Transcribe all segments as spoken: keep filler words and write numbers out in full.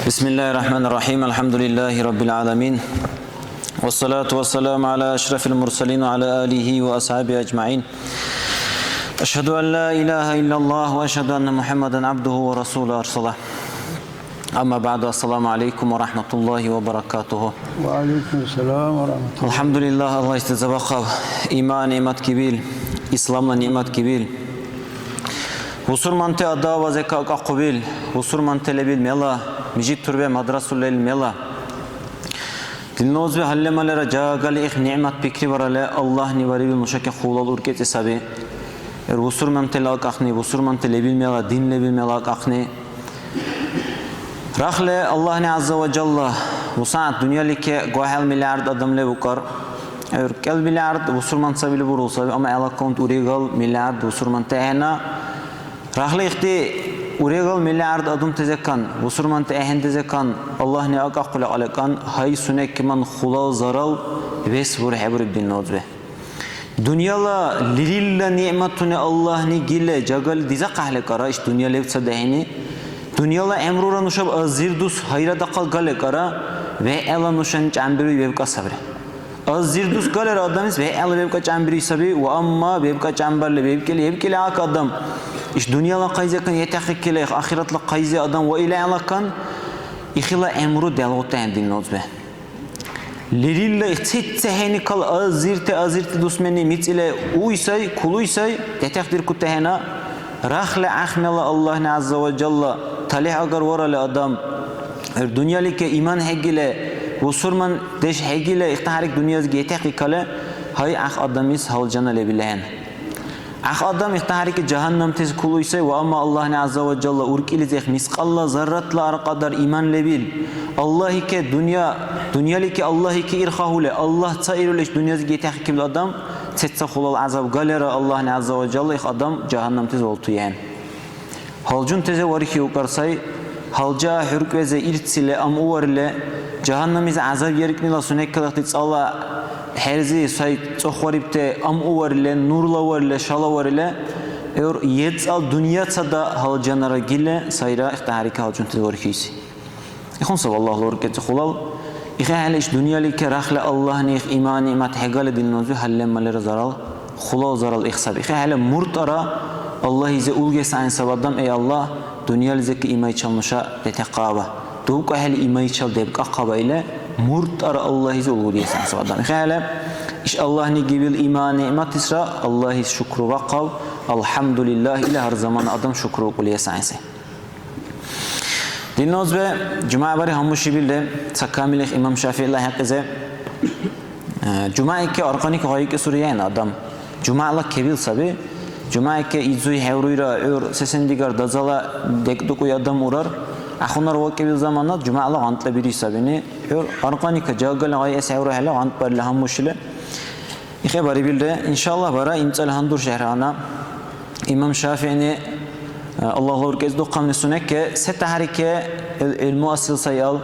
بسم الله الرحمن الرحيم. الحمد لله رب العالمين. والصلاة والسلام على أشرف المرسلين وعلى آله وأصحابه أجمعين. أشهد أن لا إله إلا الله وأشهد أن محمدا عبده ورسوله أرسله. أما بعد، السلام عليكم ورحمة الله وبركاته. وعليكم السلام ورحمة الله. الحمد لله, Аллагь истязабахъаб, иман ниъмат кибил, исламла ниъмат кибил. Бусурманти адавазе какахъубил, бусурманти лебил мела, мижит-турбе, мадрасу лел мела. Динна узби, гьалли-маллира жагали их ниъмат пикрибаралли, Аллагьни барибил нушаки хулал уркӀецӀи саби. Эр бусурманти лакӀахъни, бусурманти лебил мела, дин лебил мела акӀахъни. Рахли Аллагьни ГӀязза ва Жалла, бусягӀят дунъялике гохӀел миллиард адам леб укӀар. ГӀур кӀел миллиард бусурман сабили бурул саби, амма гӀелаккунти урегал миллиард бусурманти ахӀенна. Рахли ихти урегал миллиард адамтазекан, бусурманти ахӀентазекан Аллагьни акӀахъули кьалекан, гьай сунекиман хулал зарал вес бурхӀебуриб, динна узби. Дунъяла лерилра ниъматуни Аллагьни гиле жагали дизахъахӀели кара, иш дунъя леб ца дехӀени. Дунъяла гӀямрура нушаб азир дус гьайра дахъал гале кара, вегӀла нушани чӀямбируй вебкӀа сабри. Азир дус галера адамис вегӀла вебкӀа чӀямбируй саби, ва амма вебкӀа чӀямбарли вебкӀили, вебкӀили гьак адам иш дунъяла хъайзекан етахъикили, ахиратла хъайзи адам ва ила гӀелакан, ихила гӀямру делгӀутахӀен, динна узби. Лерилра их цецахӀенни кал азирти, азирти дусмени мицӀила уй сай, кулуй сай, детяхъдиркути ахӀена. Рахли гӀяхӀмала Аллагьни ГӀязза ва Жалла талихӀ агарварали адам, гӀур дунъялике иман хӀегили, бусурмандеш хӀегили, ихтахӀярик дунъязги етяхъикали, гьай гӀяхӀ адамис гьалжана лебил ахӀен. ГӀяхӀ адам ихтахӀярики жагьаннамтас кулуй сай, ва амма Аллагьни ГӀязза ва Жалла уркӀилизех мискьалла зарратла аркьадар иман лебил, Аллагьике дунъя, дунъялике Аллагьике ирхъахӀули, Аллагь ца ирулеш дунъязги етяхъикиб адам, цеца хулал гӀязаб галера Аллагьни ГӀязза ва Жалла их адам жагьаннамтас валтуян. Гьалжунтази вархи укӀар сай, гьалжа хӀуркӀбезе ирцили амъуварили, жагьаннамлизи гӀязаб яркӀнила сунекалахъти цӀала хӀерзи сай цӀухварибти амъуварили, нурлаварили, шалаварили, гӀур ецӀал дунъя цада гьалжанара гили сайра ихтахӀярики гьалжунтази вархьиси. Ихъун саб Аллагьла уркӀецӀи хулал. ИхехӀели иш дунъялике рахли Аллагьни их иман-ниъмат хӀегали, динна узби, гьалли-маллира зарал, хулал зарал их саби. ИхехӀели муртӀара Аллагьизи улгес гӀяйнсаб адам, эй Аллагь, дунъялизирти имайчил нуша детахъаба. ДубкӀахӀели имайчил дебкӀахъаба или, муртӀара Аллагьизи улгудиэс гӀяйнсаб адам. ИхехӀели иш Аллагьни гибил иман-ниъматисра Аллагьис шукру бахъаб, алхӀямдулиллагь, или гьар замана адам шукру укӀулиэс гӀяйнси. Динна узби, жумягӀбари гьамушибилри ца камилихъ имам ШафигӀла хӀякьизи. Э, жумягӀикке аркьаник гъайикӀи сурияйна адам. ЖумягӀла кебил саби. ЖумягӀикке изуй хӀевруйра, гӀур сесен-дигар дазала декӀдукӀуй адам урар. Ахунар вакӀибил замана жумягӀла гъантӀла бири сабини. ГӀур аркьаника жагали гъайэс хӀеврухӀели гъантӀбарили гьамушили. Ихъе барибилра, иншаллагь, бара имцӀали гьандуршехӀрана. Имам ШафигӀни, э, Аллагьла уркӀецӀ духъамни сунекке, се тяхӀярике ил-, гӀилму асил сайал,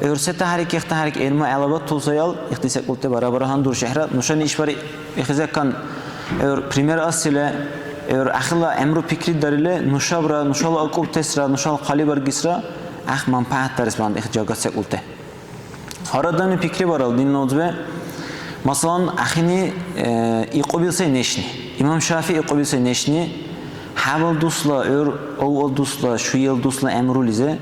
гӀур се тяхӀярике, их тяхӀярике гӀилму гӀелабатул сайал, ихти секӀулти бара-бара гьандуршехӀра. Нушани ишбари ихизекан гӀур пример асили, гӀур ахила гӀямру пикридарили, нушабра, нушала акӀубтесра, нушала хъалибаргисра гӀяхӀ манпагӀятдарес багьандан их жагат секӀулти. Гьар адамли пикрибарал, динна узби. Масалан, ахини, э, икьубил сай нешни. Имам ШафигӀи икьубил сай нешни. ХӀябал дусла гӀур, авал дусла, шуял дусла гӀямрулизи.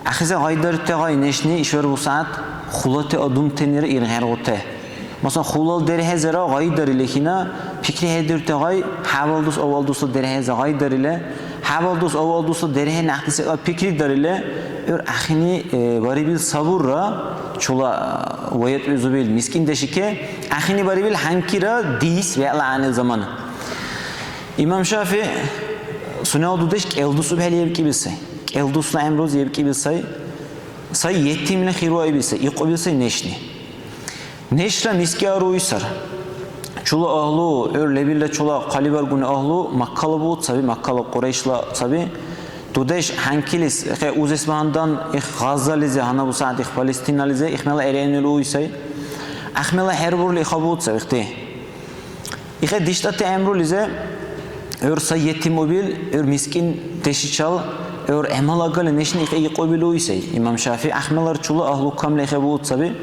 Ахизи гъайдарибти гъай нешни ишбар бусягӀят хулати адамтанира иргъергъути. Масалан, хулал дерхӀезира гъайдарили хӀяна, пикрихӀедирути гъай, хӀябал дус авал дусла дерхӀезе гъайдарили, хӀябал дус авал дусла дерхӀе някъти секӀал пикридарили, гӀур ахини, э, барибил сабурра, чула, э, ваятӀбизубил мискиндешике, ахини барибил гьанкира дис вегӀла гӀягӀнил замана. Имам ШафигӀ сунела дудеш кӀел дус убхӀели ебкӀибил сай. КӀел дусла гӀямрузи ебкӀибил сай. Сай етимли хирваибил сай, икьубил сай нешни. Нешра мискиаруй сар. Чула агьлу, гӀур лебилра чула хъалибаргуни агьлу Маккала бут саби, Маккала Кьурайшла саби. Дудеш хӀянкилис хӀе узес багьандан, их Газзализи, гьанна бусягӀят их Палестинализи, их мела гӀеренили уй сай. ГӀяхӀмела хӀербурли иха бут саби ихти. Ихе диштӀати гӀямрулизи гӀур сай етимъубил, гӀур мискиндешичал, ГӀур гӀямал агали нешни ихӀе икьубил уй сай. Имам ШафигӀи ахмелар чула агьлу камли ихӀе буут саби.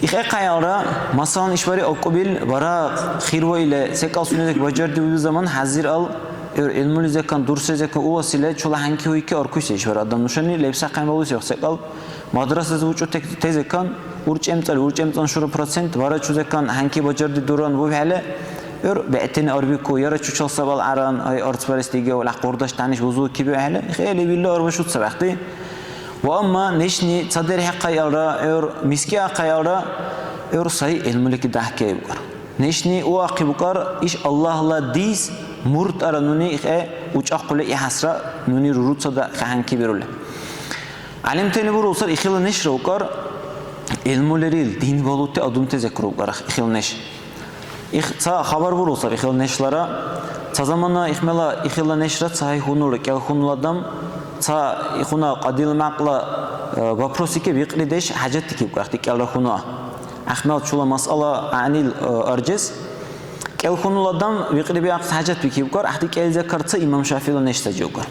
ИхӀе хъаялра, масалан, ишбари акӀубил бара хирваили, секӀал сунезек бажардиуби заман хӀязир ал, гӀур гӀилмулизекан, дурсризекан увасили, чула хӀянки гьуйки аркуй сай ишбар адам. Нушани лебсахъен балуй сай секӀал. Мадрасализи учӀути те-, тезекан урчӀемцӀали, урчӀемцӀан шура процент, вара чузекан хӀянки бажарди дуран бубхӀели, гӀур бегӀтани арбику, яра чучал сабал гӀяран, гьай, арц барес дигев, лякь къурдаш тяниш бузули кибиухӀели, хӀели вилла арбашуц сабяхъти. Ва амма нешни ца дерхӀехъайалра, гӀур мискиахъайалра, гӀур сай гӀилмулики дяхӀкайубкӀар. Нешни уахъибукӀар, иш Аллагьла дис муртӀара нуни хӀе учӀахъули ихӀясра нуни руруцада хӀянки бирули. ГӀялимтани бурул сар, ихила нешра укӀар, гӀилму лерил, дин балути адамтазекӀ рукӀар ихила неш. Их ца хабар бурул сар ихила нешлара. Ца замана ихмела ихила нешра ца гьай хьунулра кӀел хьунул адам, ца ихуна кьадил мякьла, э, вопросике бикьридеш хӀяжатдикибкӀар, ахъти кӀелра хьунуа. Ахмел чула масъала гӀягӀнил, э, аржес, кӀел хьунул адам бикьрибиахъес хӀяжатбикибкӀар, ахъти кӀел закар ца имам ШафигӀла неш сажиукӀар.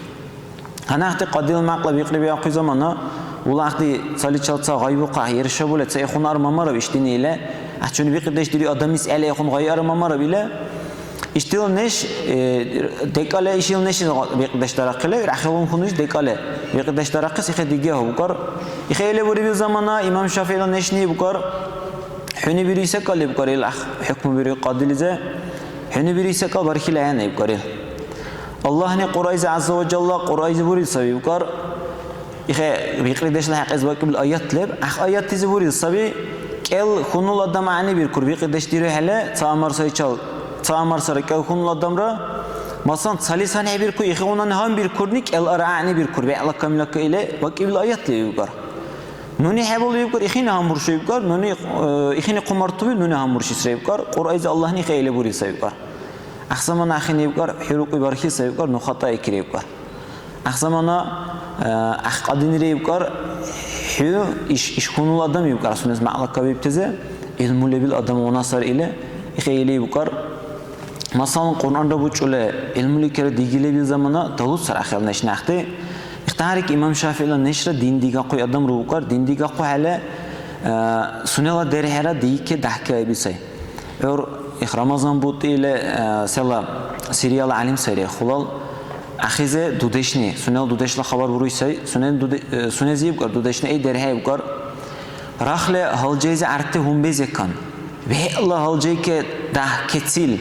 Гьанахъти кьадил мякьла бикьрибиахъуй замана, улахъти цаличил ца гъайбухъа, ершабули ца ихъуна ар мамарав ишдини или, гӀяхӀчуни бикьридеш дири адамис гӀелайхъун гъай ар мамарав или, ишдила неш, э, декӀали ишил нешли бикьридеш дарахъили, рахилгъун хьунуйс декӀали бикьридеш дарахъес ихъе диги гьавукӀар. ИхӀели бурибил замана имам ШафигӀла нешни букӀар, хӀуни бируй секӀал ибкӀар ил ахъ хӀукму бируй кьадилизи. ХӀуни бируй секӀал бархьили ахӀен ибкӀар ил. Аллагьни Кьуръайзи гӀязза ва жалла Кьуръайзи бурил саби ибкӀар. ИхӀе бикьридешла хӀякьлис бакӀибил аят леб. Ахъ аятлизи бурил саби, кӀел хьунул адам гӀягӀнибиркур, бикьридеш дирухӀели, ца амар сайчал, ца амар сара кӀел хьунул адамра. Масалан, цалис гьанхӀебиркур, ихигъунани гьанбиркурни, кӀел ара гӀягӀнибиркур, бегӀла камилака или бакӀибил аят леб ибкӀар. Нуни хӀебалу ибкӀар, ихини гьанбуршу ибкӀар, нуни, э, ихини хъумартуби, нуни гьанбуршисра ибкӀар, Кьуръайзи Аллагьни хӀеили бурил сай ибкӀар. Ахъ замана ахини ибкӀар, хӀу рукьи бархьил сай ибкӀар, ну хатӀа икири ибкӀар. Ахъ замана, э, ахъ кьадинира ибкӀар, хӀу иш, иш хьунул адам ибкӀар, сунес мякьла кабибтизи, гӀилму лебил адамгъуна сар или, ихӀе или ибкӀар. Масалан, Кьуръанра бучӀули, гӀилмуликира диги лебил замана далуцар ахӀел неш-някъти. ИхтахӀярик имам ШафигӀла нешра дин дигахъуй адам рубкӀар, дин дигахъухӀели, э, сунела дерхӀера дигике дяхӀкайаби сай. ГӀур их Рамазан БутӀи или, э, села Сирияла гӀялим сайри, хулал ахизи дудешни, сунела дудешла хабар буруй сай, сунен дуде-, э, сунези ибкӀар, дудешни, эй, дерхӀе ибкӀар. Рахли гьалжейзи гӀярти гьунбезекан, бегӀла гьалжейке дяхӀ кецил,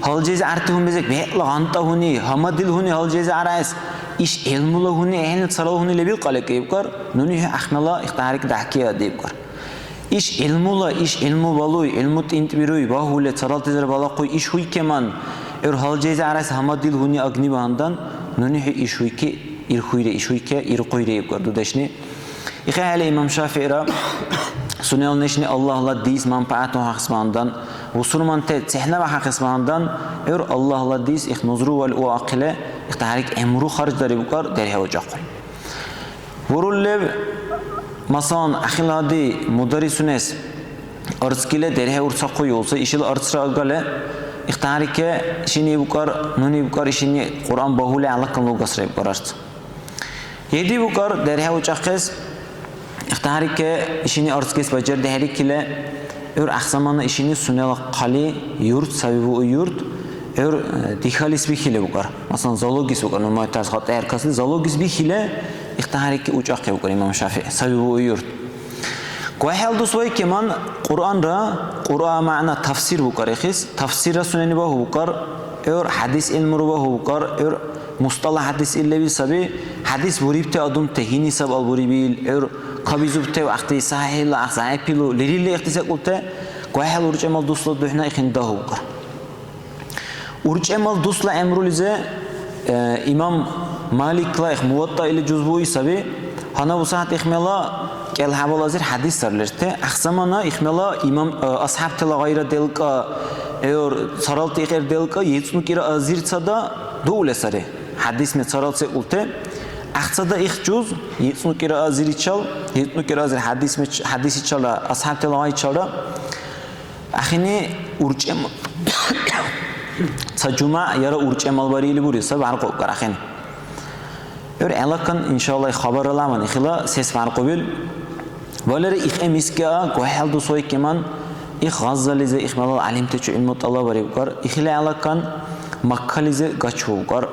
гьалжейзи гӀярти гьунбезек, бегӀла гъантӀа гьуни, гьамадил гьуни гьалжейзи арайс, иш гӀилмула гьуни, гӀелни царал гьуни лебил кьялекӀе ибкӀар, нуни хӀу ахмела ихтахӀярик дяхӀкиади ибкӀар. Иш гӀилмула, иш гӀилму балуй, гӀилму тӀинтӀбируй, багьули, царалтизир балахъуй, иш гьуйкеман, гӀур гьалжейзи арайс гьамадил гьуни агни багьандан, нуни хӀу иш гьуйке ирхуйре, иш гьуйке ирхъуйре ибкӀар дудешни. ИхӀели имам ШафигӀира сунела нешни Аллагьла дис манпагӀят вахахъес багьандан, бусурманти цехӀнабахъахъес багьандан, гӀур Аллагьла дис их нузрували уахъили, ихтахӀярик гӀямру харждарибкӀар, дерхӀе учӀахъули. Бурул леб, масалан, ахилади мударрисунес арцкили дерхӀе урцахъу юлса, ишил арцра агали, ихтахӀярике, ишини ибкӀар, нуни ибкӀар, ишини Кьуръан багьули гӀелакан лугасра ибкӀар арц. Еди букӀар дерхӀе учӀахъес, ихтахӀярике, ишини арцкес бажардихӀерикили, гӀур ахзамана ишини сунела хъали юрт саби буи юрт, гӀур, э, дихалис бихили букӀар. Масалан, залогис букӀар, ну, майтас хатӀа хӀеркасли, залогис бихили, ихтахӀярике учӀахъи букӀар имам ШафигӀи, саби буи юрт. КвахӀел дус вайкиман Кьуръанра, Кьуръа мягӀна тафсир букӀар ихис, тафсирра сунени багьу букӀар, гӀур хӀядис гӀилмуру багьу букӀар, гӀур мустала хӀядис ил лебил саби, хӀядис бурибти адамти гьини сабал бурибил, гӀур кабизубтев ахъти сахӀихӀила, ахъ зягӀипилу лерилра ихти секӀулти, квахӀел урчӀемал дусла духӀна ихини дагьу букӀар. УрчӀемал дусла гӀямрулизи, э, имам Маликла их Муватта или жуз буи саби. Гьанна бусягӀят ихмела кӀел хӀябал азир хӀядис сар лерти. Ахзамана ихмела имам, э, асхӀябтала гъайра делкӀа, гӀур царалти ихъер делкӀа, ецӀну кӀира азирцада дуули сари. ХӀядис мецарал секӀулти. Ахцада их жуз, ецӀну кӀира азиричал, ецӀну кӀира азир хӀядис меч-, хӀядисичалра, асхӀябтала гъайчалра. Ахини урчӀем-, ца жумягӀ яра урчӀемал барили бурили саби гӀяркьукӀар ахини. ГӀур гӀелакан, иншалла, хабар аламан, ихила сес бяркъубил. Валера, ихӀе мискиа, гохӀел дус вайкиман, их Гъаззализи, их мелал гӀялимтачи гӀилму тӀалабари укӀар, ихила гӀелакан Маккализи гачу укӀар,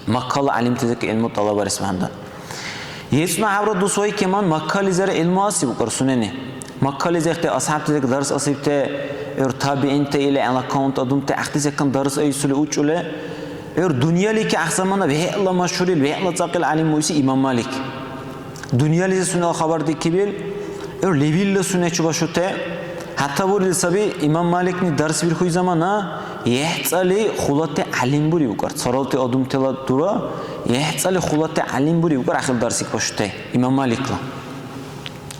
Маккала гӀялимтазик гӀилму тӀалабарес багьандан. ЕцӀну гӀявра дус вайкиман, Маккализир гӀилму аси укӀар сунени. Маккализирти асхӀябтазик дарс асибти, гӀур табигӀинти или гӀелакаунти адамти гӀяхӀти секунд дарс айсули учӀули, гӀур дунъяличи гӀяхӀ замана вегӀла машгьурил, вегӀла цӀакьил гӀялим уиси имам Малик. Дунъялизи сунела хабар дикибил, гӀур лебилла сунечи башути. ХӀятта бурили саби, имам Маликни дарс бирхуй замана, ехӀцӀали хулати гӀялим бури укӀар, царалти адамтала дура, ехӀцӀали хулати гӀялим бури укӀар, ахил дарсик башути имам Маликла.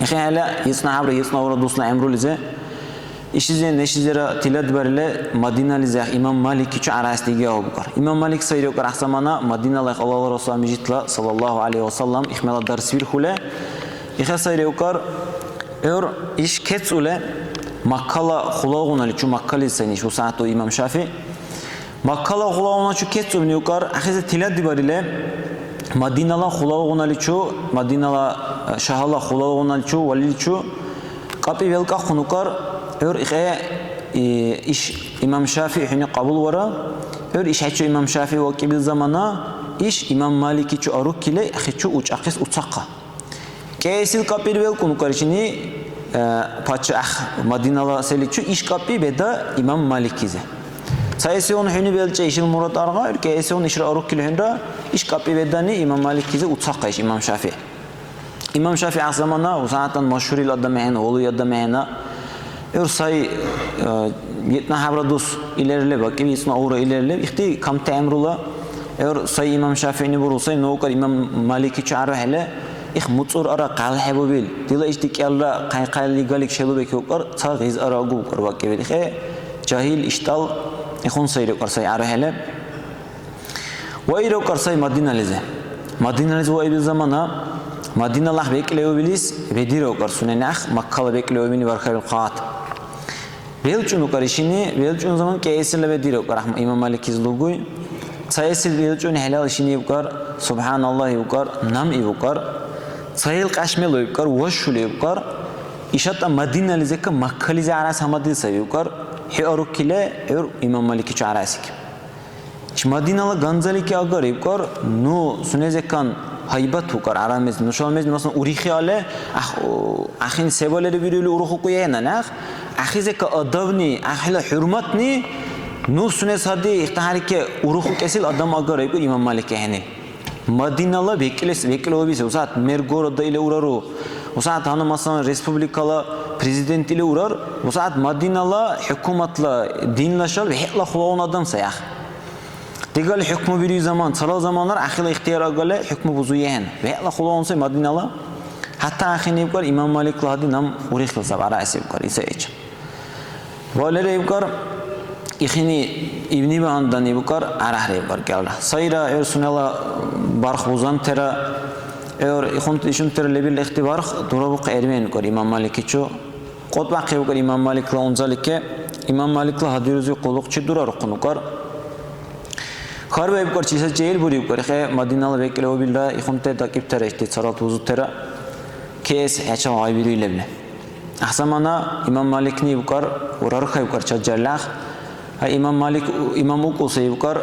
ИхӀела ецӀну гӀявра, ецӀну авра дусла гӀямрулизи, ишизи нешизира тиладибарили, Мадинализир имам Маликичу арас диги агьубкӀар. Имам Малик сайри укӀар гӀяхӀ замана Мадиналайх Аллагьла Расулла мижитла, саллаллаху гӀалайхи ва саллям, ихмела дарс вирхули. Иха сайри укӀар, гӀур иш кецӀули, Маккала хулагъуналичу, Маккализи сайни иш усягӀяту имам ШафигӀи. Маккала хулагъуначу кецӀубни укӀар, ахизи тиладибарили, Мадинала хулагъуналичу, Мадинала, э, шагьала хулагъуналичу, валиличу кьапӀи велкӀахъун укӀар, гӀур ихӀе, и, иш имам ШафигӀи хӀуни кьабулвара, гӀур ишхӀечу имам ШафигӀи вакӀибил замана, иш имам Маликичу арукили, ахичу учӀахъес уцахъа. КӀиэсил кьапӀир велкӀун укӀар ишини, э, пача гӀяхӀ Мадинала селичу иш кьапӀи беда имам Маликизи. Цаэсигъуна хӀуни белчӀа ишил мурад аргъа, кӀиэсигъуна ишра арукили хӀунра, иш кьапӀи бедани имам Маликизи уцахъа иш имам ШафигӀи. Имам ШафигӀи гӀяхӀ замана усягӀятан машгьурил адам ахӀен, гьалуй адам ахӀена. ГӀур сай, э, ецӀну гӀявра дус илер леб, вакӀиб ецӀну авра илер леб. Ихти камти гӀямрула гӀур сай имам ШафигӀини буру сай, ну укӀар имам Маликичу арухӀели, их муцӀур ара хъял хӀебубил, дила ишди кӀелра хъяй-хъяйли галик шелубеки укӀар, ца гъиз ара агу укӀар вакӀибил. ИхӀе жагьил иштӀал ихъун сайри укӀар сай арухӀели. Ваира укӀар сай Мадинализи. Мадинализи ваибил замана Мадинала гӀяхӀ бекӀлиубилис бедира укӀар сунени гӀяхӀ Маккала бекӀлиубини вархаибил хъагӀят. БелчӀун укӀар ишини, белчӀун заман кӀиэсила бедира укӀар гӀяхӀ имам Маликизи лугуй. Цаэсил белчӀун хӀелал ишини ибкӀар, субхӀяналлагь ибкӀар, нам ибкӀар. Цаэсил кьяшмелу ибкӀар, вашули ибкӀар. ИшатӀа Мадинализека Маккализи арас гьамадли саби ибкӀар. ХӀу арукили, гӀур имам Маликичу арасики. Чи Мадинала ганзалики агара, ибкӀар, ну сунезекан гьайбат букӀар, араб мез, нушала мез, масалан, урехи але, ах-, ахин се балери бирули урухукӀуяна, нах, ахизека адабни, ахила хӀурматни, ну сунес гьади ихтахӀярике урухукӀесил адам агара, ибкӀар имам Малик ахӀенил. Мадинала бекӀлес, бекӀлавабиси, усягӀят мэр города или урару, усягӀят гьанна, масалан, республикала президент или урар, усягӀят Мадинала хӀукуматла динлашал вегӀла хулаун адам сай, ах. Дигали хӀукму бируй заман, цалал заманара ахила ихтияр агали, хӀукму бузуй ахӀен. ВегӀла хулаунси Мадинала. ХӀятта ахини ибкӀар, имам Маликла гьади нам урехил саб, арааси ибкӀар, ица эча. Ва лера ибкӀар, ихини ибни багьандан ибкӀар, арахӀра ибкӀар кӀелра. Сайра гӀур сунела барх бузантира, гӀур ихунти ишунтира лебил ихти барх дурабухъи гӀервиэн ибкӀар имам Маликичу. КъотӀбяхъиб укӀар имам Маликла унзалике. Имам Маликла гьадирузи къуллукъчи дурарухъун укӀар. Хьарбаиб укӀар, чиса чеил буриб укӀар, хӀе, Мадинала бекӀлиубилра ихунте дакӀибтира ишди царалт бузутира. Кеэс хӀечил гъайбируй лебли. ГӀяхӀ замана имам Маликни ибкӀар, урархаиб укӀар чарджарлахъ. Гьай, имам Малик, имам укӀуси ибкӀар,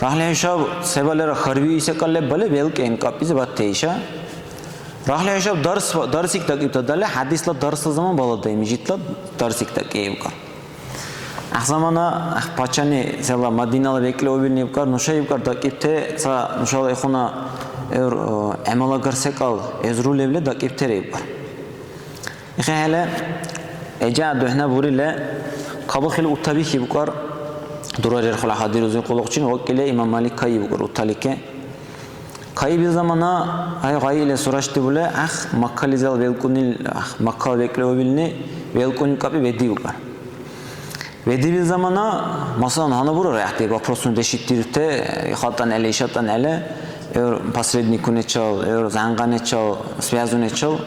рахли хӀушаб се балера хьарбиуси секӀал леб бале, белкӀен кӀапӀизи баттейша. Рахли хӀушаб дарс, дарсик дакӀибта дале, хӀядисла дарсла заман баладай, мижитла дарсик дакӀиибкар. ГӀяхӀ замана, гӀяхӀ пачани села Мадинала бекӀлиубилни ибкар, нуша ибкар дакӀибте, ца нушала ихуна гӀур, э, гӀямалагар секӀал гӀезру лебли дакӀибтера ибкар. ИхӀехӀеле, гӀежа духӀна бурили, кабухили утаби хибкар, дурарерхула хӀядирузи къуллукъчини вакӀили имам Малик кайибкар уталике. Кайибил замана, гьай, гъай или сураш дигули, гӀяхӀ, Маккализал белкӀунил, гӀяхӀ, Маккала бекӀлиубилни белкӀунил кӀапӀи бедиубкар. Бедибил замана, масалан, гьанна бурара гӀяхӀти вопросуни решить дирути, хатӀан гӀели, ишатӀан гӀели, гӀур посредникуначал, гӀур зянкъаначал, связуначал.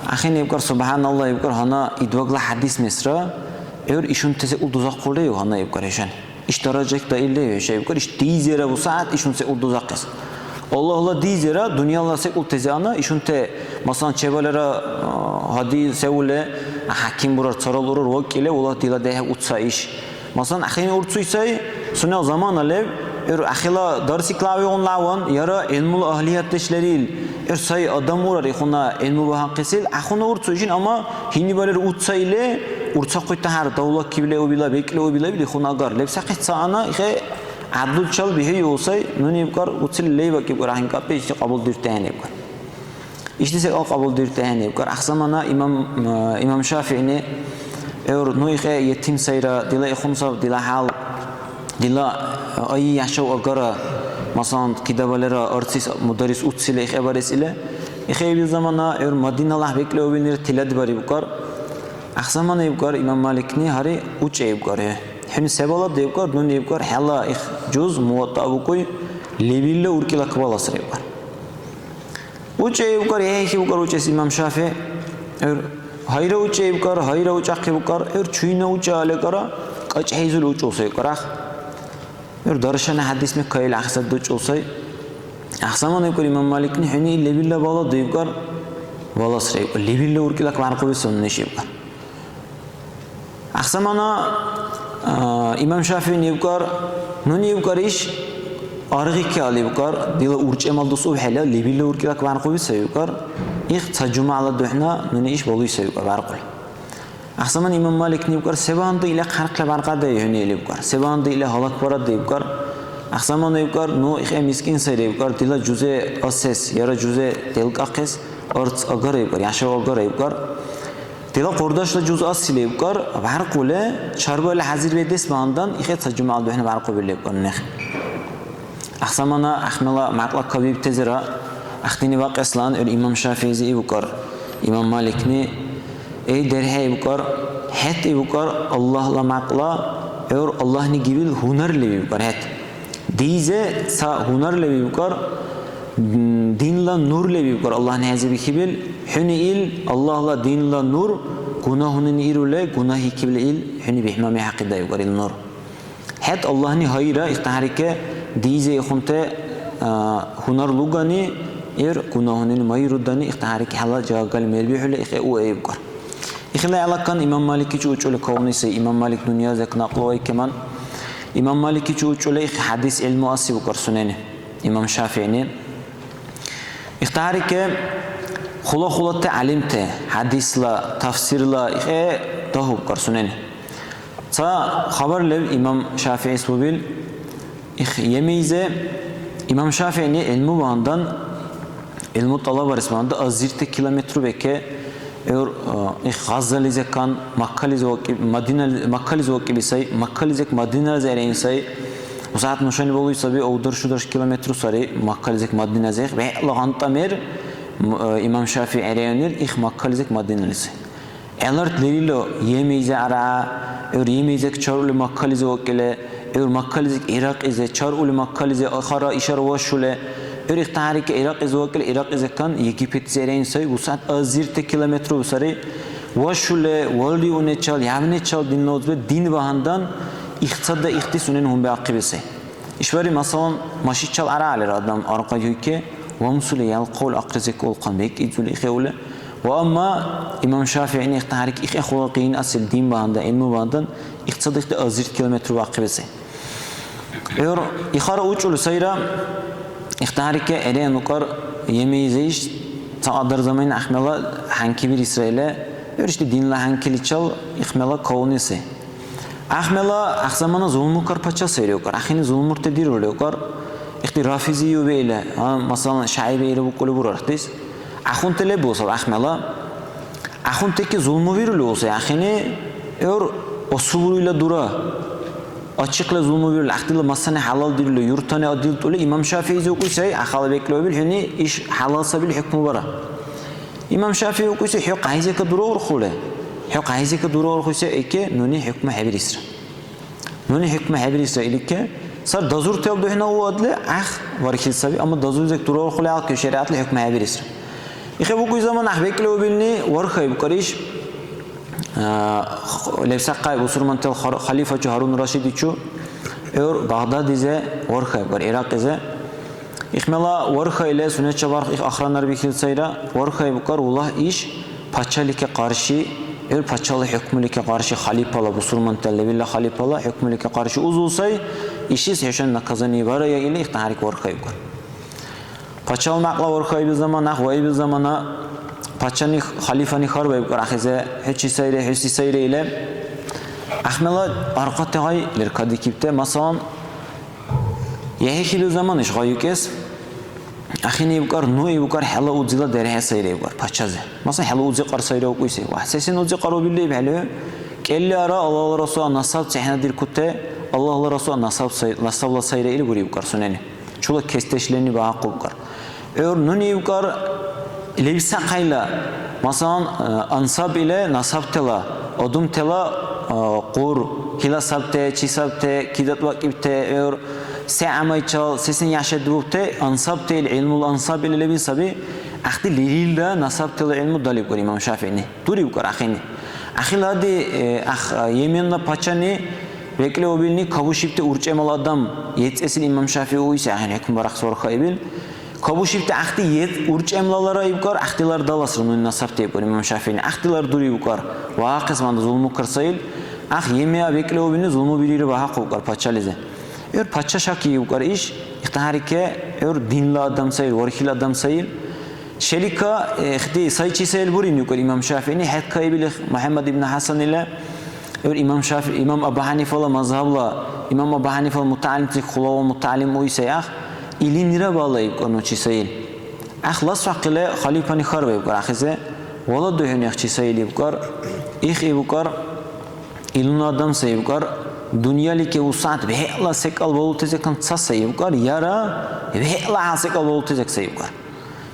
АхӀен ибкар, субхӀяналла, ибкар, гьанна идвагла хӀядис месра, гӀур ишунти секӀул дузахъулрив гьанна, ибкар, хӀушани? Иш даражаки даили хӀуша, ибкар, иш дизира бусягӀят ишун секӀул дузахъес. Аллагьла дизира дунъяла секӀултазиана ишунти, масалан, чебалира, а, гьади севли хӀяким бурар, царал урур вакӀили, ула дила дехӀе уца иш. Масалан, ахини урцуй сай, сунела замана леб, гӀур ахила дарсиклавигъунлаван, яра гӀилмула агьлиятдеш лерил, гӀур сай адам урар ихуна гӀилму багьахъесил, ахуна урцуйшин, амма гьинибалир уца или, урцахъуй тяхӀяр давлакиб леубила, бекӀ леубила ибли ихуна агар. Лебсахъес ца ана, ихе гӀядлучал бихӀи иул сай, нуни ибкар, уцили лейбакӀибкар, ахӀен кӀапӀи ишди кьабулдирти ахӀен ибкар. Ишди секӀал кьабулдирти ахӀен ибкар. Ахзамана имам, э, имам ШафигӀини, гӀур, ну ихе ятим сайра, дила ихун саб, дила хӀял, дила, э, айи яшав агара, масалан, кидабалира арцис мударрис уцили ихе барес или. Ихе ибил замана гӀур Мадинала бекӀ леубилнира тиладибарибкар. Ахзамана ибкар имам Маликни, гьари, учӀе ибкар, э. ХӀуни се балад ибкар, нуни ибкар, хӀела их жуз Муватта букӀуй, лебилла уркӀила кабаласра ибкар. УчӀе ибкар, гӀехӀе ибкар учӀес имам ШафигӀи. ГӀур, гьайра учӀе ибкар, гьайра учӀахъи ибкар, гӀур чуйна учӀа алекӀара, кӀачӀхӀейзули учӀул сай ибкар, ах. ГӀур даршана хӀядисми кайил гӀяхӀсад дучӀул сай. Ахзамана ибкар имам Маликни, хӀуни ил лебилла балад ибкар, баласра ибкар, лебилла уркӀила кабаркьуби суннеш ибкар. Ахзамана, а, имам ШафигӀини ибкар, нуни ибкар иш, аргъикал ибкар, дила урчӀемал дус убхӀела, лебилла уркӀила кабаркьуби сай ибкар, их ца жумягӀла духӀна нуни иш балуй сай ибкар, баркьули. Ахзамана имам Маликни ибкар, се багьандан ила хъярхъла баркьадай хӀуни ил ибкар, се багьандан ила гьалакбарадда ибкар. Ахзамана ибкар, ну ихе мискин сайра ибкар, дила жузе асес, яра жузе делкӀахъес арц агара ибкар, яшав агара ибкар. Дила къурдашла жуз асили ибкар, бяркъули, чарбали хӀязир бедес багьандан, ихе ца жумягӀла духӀна бяркъубил лебкар нехъ. Ахзамана ахмела мякьла кабибтазира, ахтини вакьеслан, гӀур имам ШафигӀизи ибкар, имам Маликни, эй, дерхӀе ибкар, хӀед ибкар, Аллагьла мякьла, гӀур Аллагьни гибил гьунар леб ибкар, хӀед. Дизе ца гьунар леб ибкар, м, динла нур леб ибкар, Аллагьни хӀези бихьибил, хӀуни ил Аллагьла динла нур, гунагьунани ирули, гунагь хӀикибли ил, хӀуни бихӀмами хӀякьида ибкар ил нур. ХӀед Аллагьни гьайра, ихтахӀярике, дизе ихунте, а, гьунар лугани, ир гунагьунани майрудани, ихтахӀярике хӀела жагали мер бихӀули, ихе уэ ибкар. Ихила гӀелакан имам Маликичи учӀули кавни сай. Имам Малик дунъя зекъ накьлувайкеман. Имам Маликичи учӀули их хӀядис гӀилму асибукар сунени. Имам ШафигӀини. ИхтахӀярике, хула-хулати гӀялимти, хӀядисла, тафсирла ихе дагьубкар сунени. Ца хабар лев имам ШафигӀис бубил. Их емейзе имам ШафигӀни гӀилму вандан, гӀилму тӀалабарес вандан азирти километру бекӀе, гӀур, а, их Гъаззализекан, Маккализи вакӀиб-, Мадинали-, Маккализи вакӀиби сай, Маккализек Мадинализи гӀерейин сай. УсягӀят нушани балуй саби, авдарш-шударш километру сари, Маккализек Мадинализи. Их бегӀла гъантӀа мер, м-, а, имам ШафигӀи гӀерейунир, их Маккализек Мадинализи. ГӀеларт лерилра, емейзе арагӀа, гӀур емейзек чаръули Маккализи вакӀили, гӀур Маккализек Иракьизе, чаръули Маккализе, ахара ишар вашули, гӀур ихтахӀярике Иракьизе вакӀили, Иракьизекан Египетлизи гӀерейин сай, усягӀят азирти километру сари, вашули, валри унечал, явнечал динна узби дин багьандан, ихцадра ихти сунени гьунбиахъибси. ИшбархӀи, масалан, машичал арагӀалира адам аркья гьуйке, вамсули, ялкъули, ахъри зекӀулхъан бекӀ изули ихъеули. Ва амма имам ШафигӀини ихтахӀярик ихъехъула къиян асил дин багьандан, гӀилму багьандан, ихцад ихти азир километр вахъибси. ГӀур ихара учӀули сайра, ихтахӀярикке гӀерен укар емейзеш, цакьадар заман ахмела хӀянкибирисра или, гӀур ишди динла хӀянкиличал ихмела кавлниси. Ахмела, ахзамана зулмукар пача сайри укар. Ахини зулмурти дирули укар. Ихти рафизиюби или, а, масалан, шаибири букӀули бурар ихтис. Ахунти лебу саб ахмела. Ахунтики зулму вирули уси. Ахини гӀур осубуруйла дура. Ачихъли зулму вирули, ахтила масани хӀялал дирули, юртани адилтӀули, имам ШафигӀизи укӀуй сай, ахала бекӀлиубил хӀуни иш хӀялал сабил хӀукму бара. Имам ШафигӀи укӀуси, хӀу къяйзика дураурхули? ХӀу къяйзика дураурхуси айке, нуни хӀукму хӀебирисра. Нуни хӀукму хӀебирисра илике, сар дазуртал духӀна уадли гӀяхӀ вархили саби, амма дазурзек дураурхули алки шариатли хӀукму хӀебирисра. Ихе букӀуй замана гӀяхӀ бекӀлиубилни вархаиб кариш, а, левсахъай бусурмантал хар-, халифачу Гьарун Рашидичу, гӀур Багъдадизе вархаиб кар, Иракьизе. Ихмела вархаили, сунечи барх их охрана арбихьили сайра, вархаибкар, улаг иш пачалики къарши, гӀур пачала хӀукмулики къарши, халифала, бусурмантала левилла халифала хӀукмулики къарши узул сай, ишис хӀушани наказание барая или их тяхӀярик вархаибкар. Пачала мякьла вархаибил замана, ах ваибил замана, пачани, халифани хьарбаибкар ахизе, хӀу чи сайри, хӀу се сайри или. Ахмела аркьати гъай леркадикибти, масалан, ЯхӀяхӀибил замана иш гъайукӀес, ахини ибкар, ну ибкар, хӀела узила дерхӀе сайра ибкар, пачази. Масала, хӀела узи кьар сайра укӀуси. Ва сесен узи кьар убилли ибхӀели, кӀелли ара Аллагьла Расулла насаб цехӀнадиркути, Аллагьла Расулла насаб сай-, насабла сайра или бурибкар сунени. Чула кесдешленни багьахъубкар. ГӀур нуни ибкар, лебсахъайла, масалан, э, ансаб или насабтала, одумтала, э, гӀур, хила сабте, чи сабте, кидат вакӀибте, гӀур, се гӀямайчал, сесен яшадиубте, ансабте ил гӀилмул ансаб или лебил саби, ахъти лерилра насабтала гӀилму далибкар имам ШафигӀини. Дурибкар ахини. Ахилади, э, ах, э, Йеменна пачани векӀлиубилни кабушибти урчӀемал адам ецӀесил имам ШафигӀи уйси ахӀен, хӀукму барахъес вархаибил. Кабушибти ахъти ец урчӀемлалара ибкар, ахътилар даласра нуни насабти ибкар имам ШафигӀини. Ахътилар дурибкар, вагьахъес ванда зулмукар сай ил. Ах, Йемена векӀлиубилни зулму бирира багьахъубкар пачализи. ГӀур пача шаки ибкар иш, ихтахӀярике, гӀур динла адам сай ил, вархьила адам сай ил. Шелика, э, ихди сай чи сай ил бурин, ибкар имам ШафигӀини, хӀед каибил их МухӀяммад ибн ХӀясан ила, гӀур имам ШафигӀи, имам Абу ХӀянифала мазгьабла, имам Абу ХӀянифала мутагӀялимтази хулавал мутагӀялим уй сай ах, илинира бала ибкар ну чи сай ил. Ах ласвяхъили халифани хьарбаибкар ахизе, вала духӀни ах чи сай ил ибкар, их ибкар, илгъуна адам сай ибкар, дунъялике усягӀят бегӀла секӀал балутезекан ца сай ибкар, яра бегӀла гьал секӀал балутезек сай ибкар.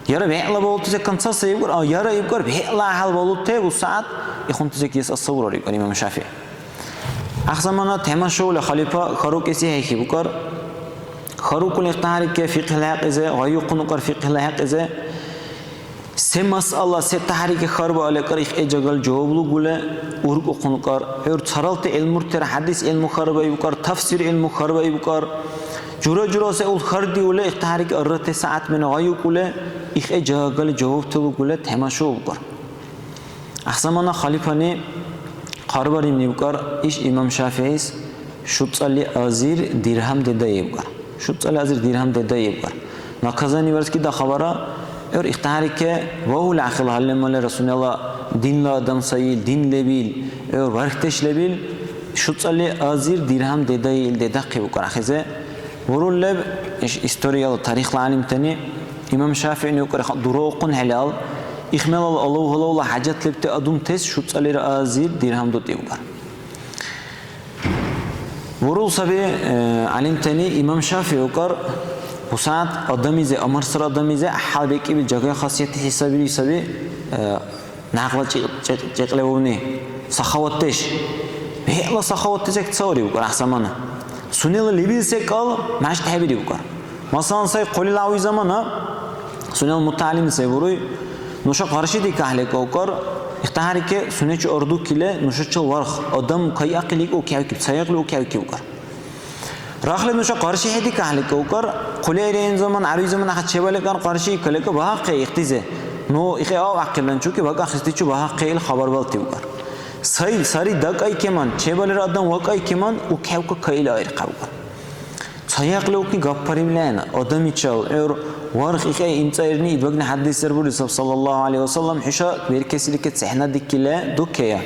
Яра бегӀла балутезекан ца сай ибкар, а яра ибкар бегӀла гьал балуте усягӀят ихъунтазек ес асавра ибкар имам ШафигӀи. Ах замана тамашаули халифа харукӀеси хӀейхибукар. Харукули ихтахӀярике фикьхӀила хӀякьизе, гъайухъунукар фикьхӀила хӀякьизе. Се масъала, се тяхӀярике харбааликар, ихӀе жагали жаваб лугули, уркӀухъунукар. ГӀур царалти гӀилмуртира, хӀядис гӀилму харбаибкар, тафсир гӀилму харбаибкар. Жура-жура се улхъардиули, ихтахӀярике аррати сягӀятмени гъайукӀули, ихӀе жагали жавабти лугули тамашаубкар. Ах замана халифани хъарбариб нибкӀар, иш имам ШафигӀис шуцӀали азир диргьам дедаибкӀар. ШуцӀали азир диргьам дедаибкӀар. Наказание барес кида хабара, гӀур ихтахӀярике, вагьули ахил гьалли-малли сунела динла адам сай ил, дин лебил, гӀур бархьдеш лебил, шуцӀали азир диргьам дедаил дедахъибкӀар ахизе. Бурул леб, иш историяла, тарихла гӀялимтани, имам ШафигӀини укӀар дураухъун хӀелал, ихмелал алав-гьалавла хӀяжат лебти адамтас шуцӀалира азир диргьам дутӀибкар. Бурул саби, э, гӀялимтани, имам ШафигӀи укӀар, бусягӀят адамизи, амарсар адамизи, гӀяхӀял бекӀибил жагай хасияти хӀисабирули саби, э, Някъла чӀи-, чӀи-, чӀикьлевувни, сахаватдеш. БегӀла сахаватдеш ца урибкӀар гӀяхӀ замана. Сунела лебил секӀал мяштхӀебирибкӀар. Масалан, сай хъулила гьуй замана, сунела мутагӀялим сай буруй, нуша къаршидикахӀели кавкӀар, ихтахӀярике сунечи ардукили, нушачил варх, адам кайахъили укхӀевкиб, ца някъли укхӀевкибкӀар. Рахли нуша къарши хӀедикахӀели кавкӀар, хъулиаира ин заман, гӀяруй заман ахӀи чебаликӀар къарши икалика багьахъи ихтизи. Ну, ихӀе ав ахъилан чуки бакӀахъистичу багьахъи ил хабар балтивкӀар. Сай, сари дакӀайкеман, чебалира адам вакӀайкеман, укхӀевка каили айрхъявкӀар. Ца някъли укни гаппаривлена, адамичал, гӀур, варх ихӀе имцӀаирни идбагни хӀядисар бури саб, саллаллаху гӀалайхи ва саллям, хӀуша беркесилике цехӀнадикили дукея.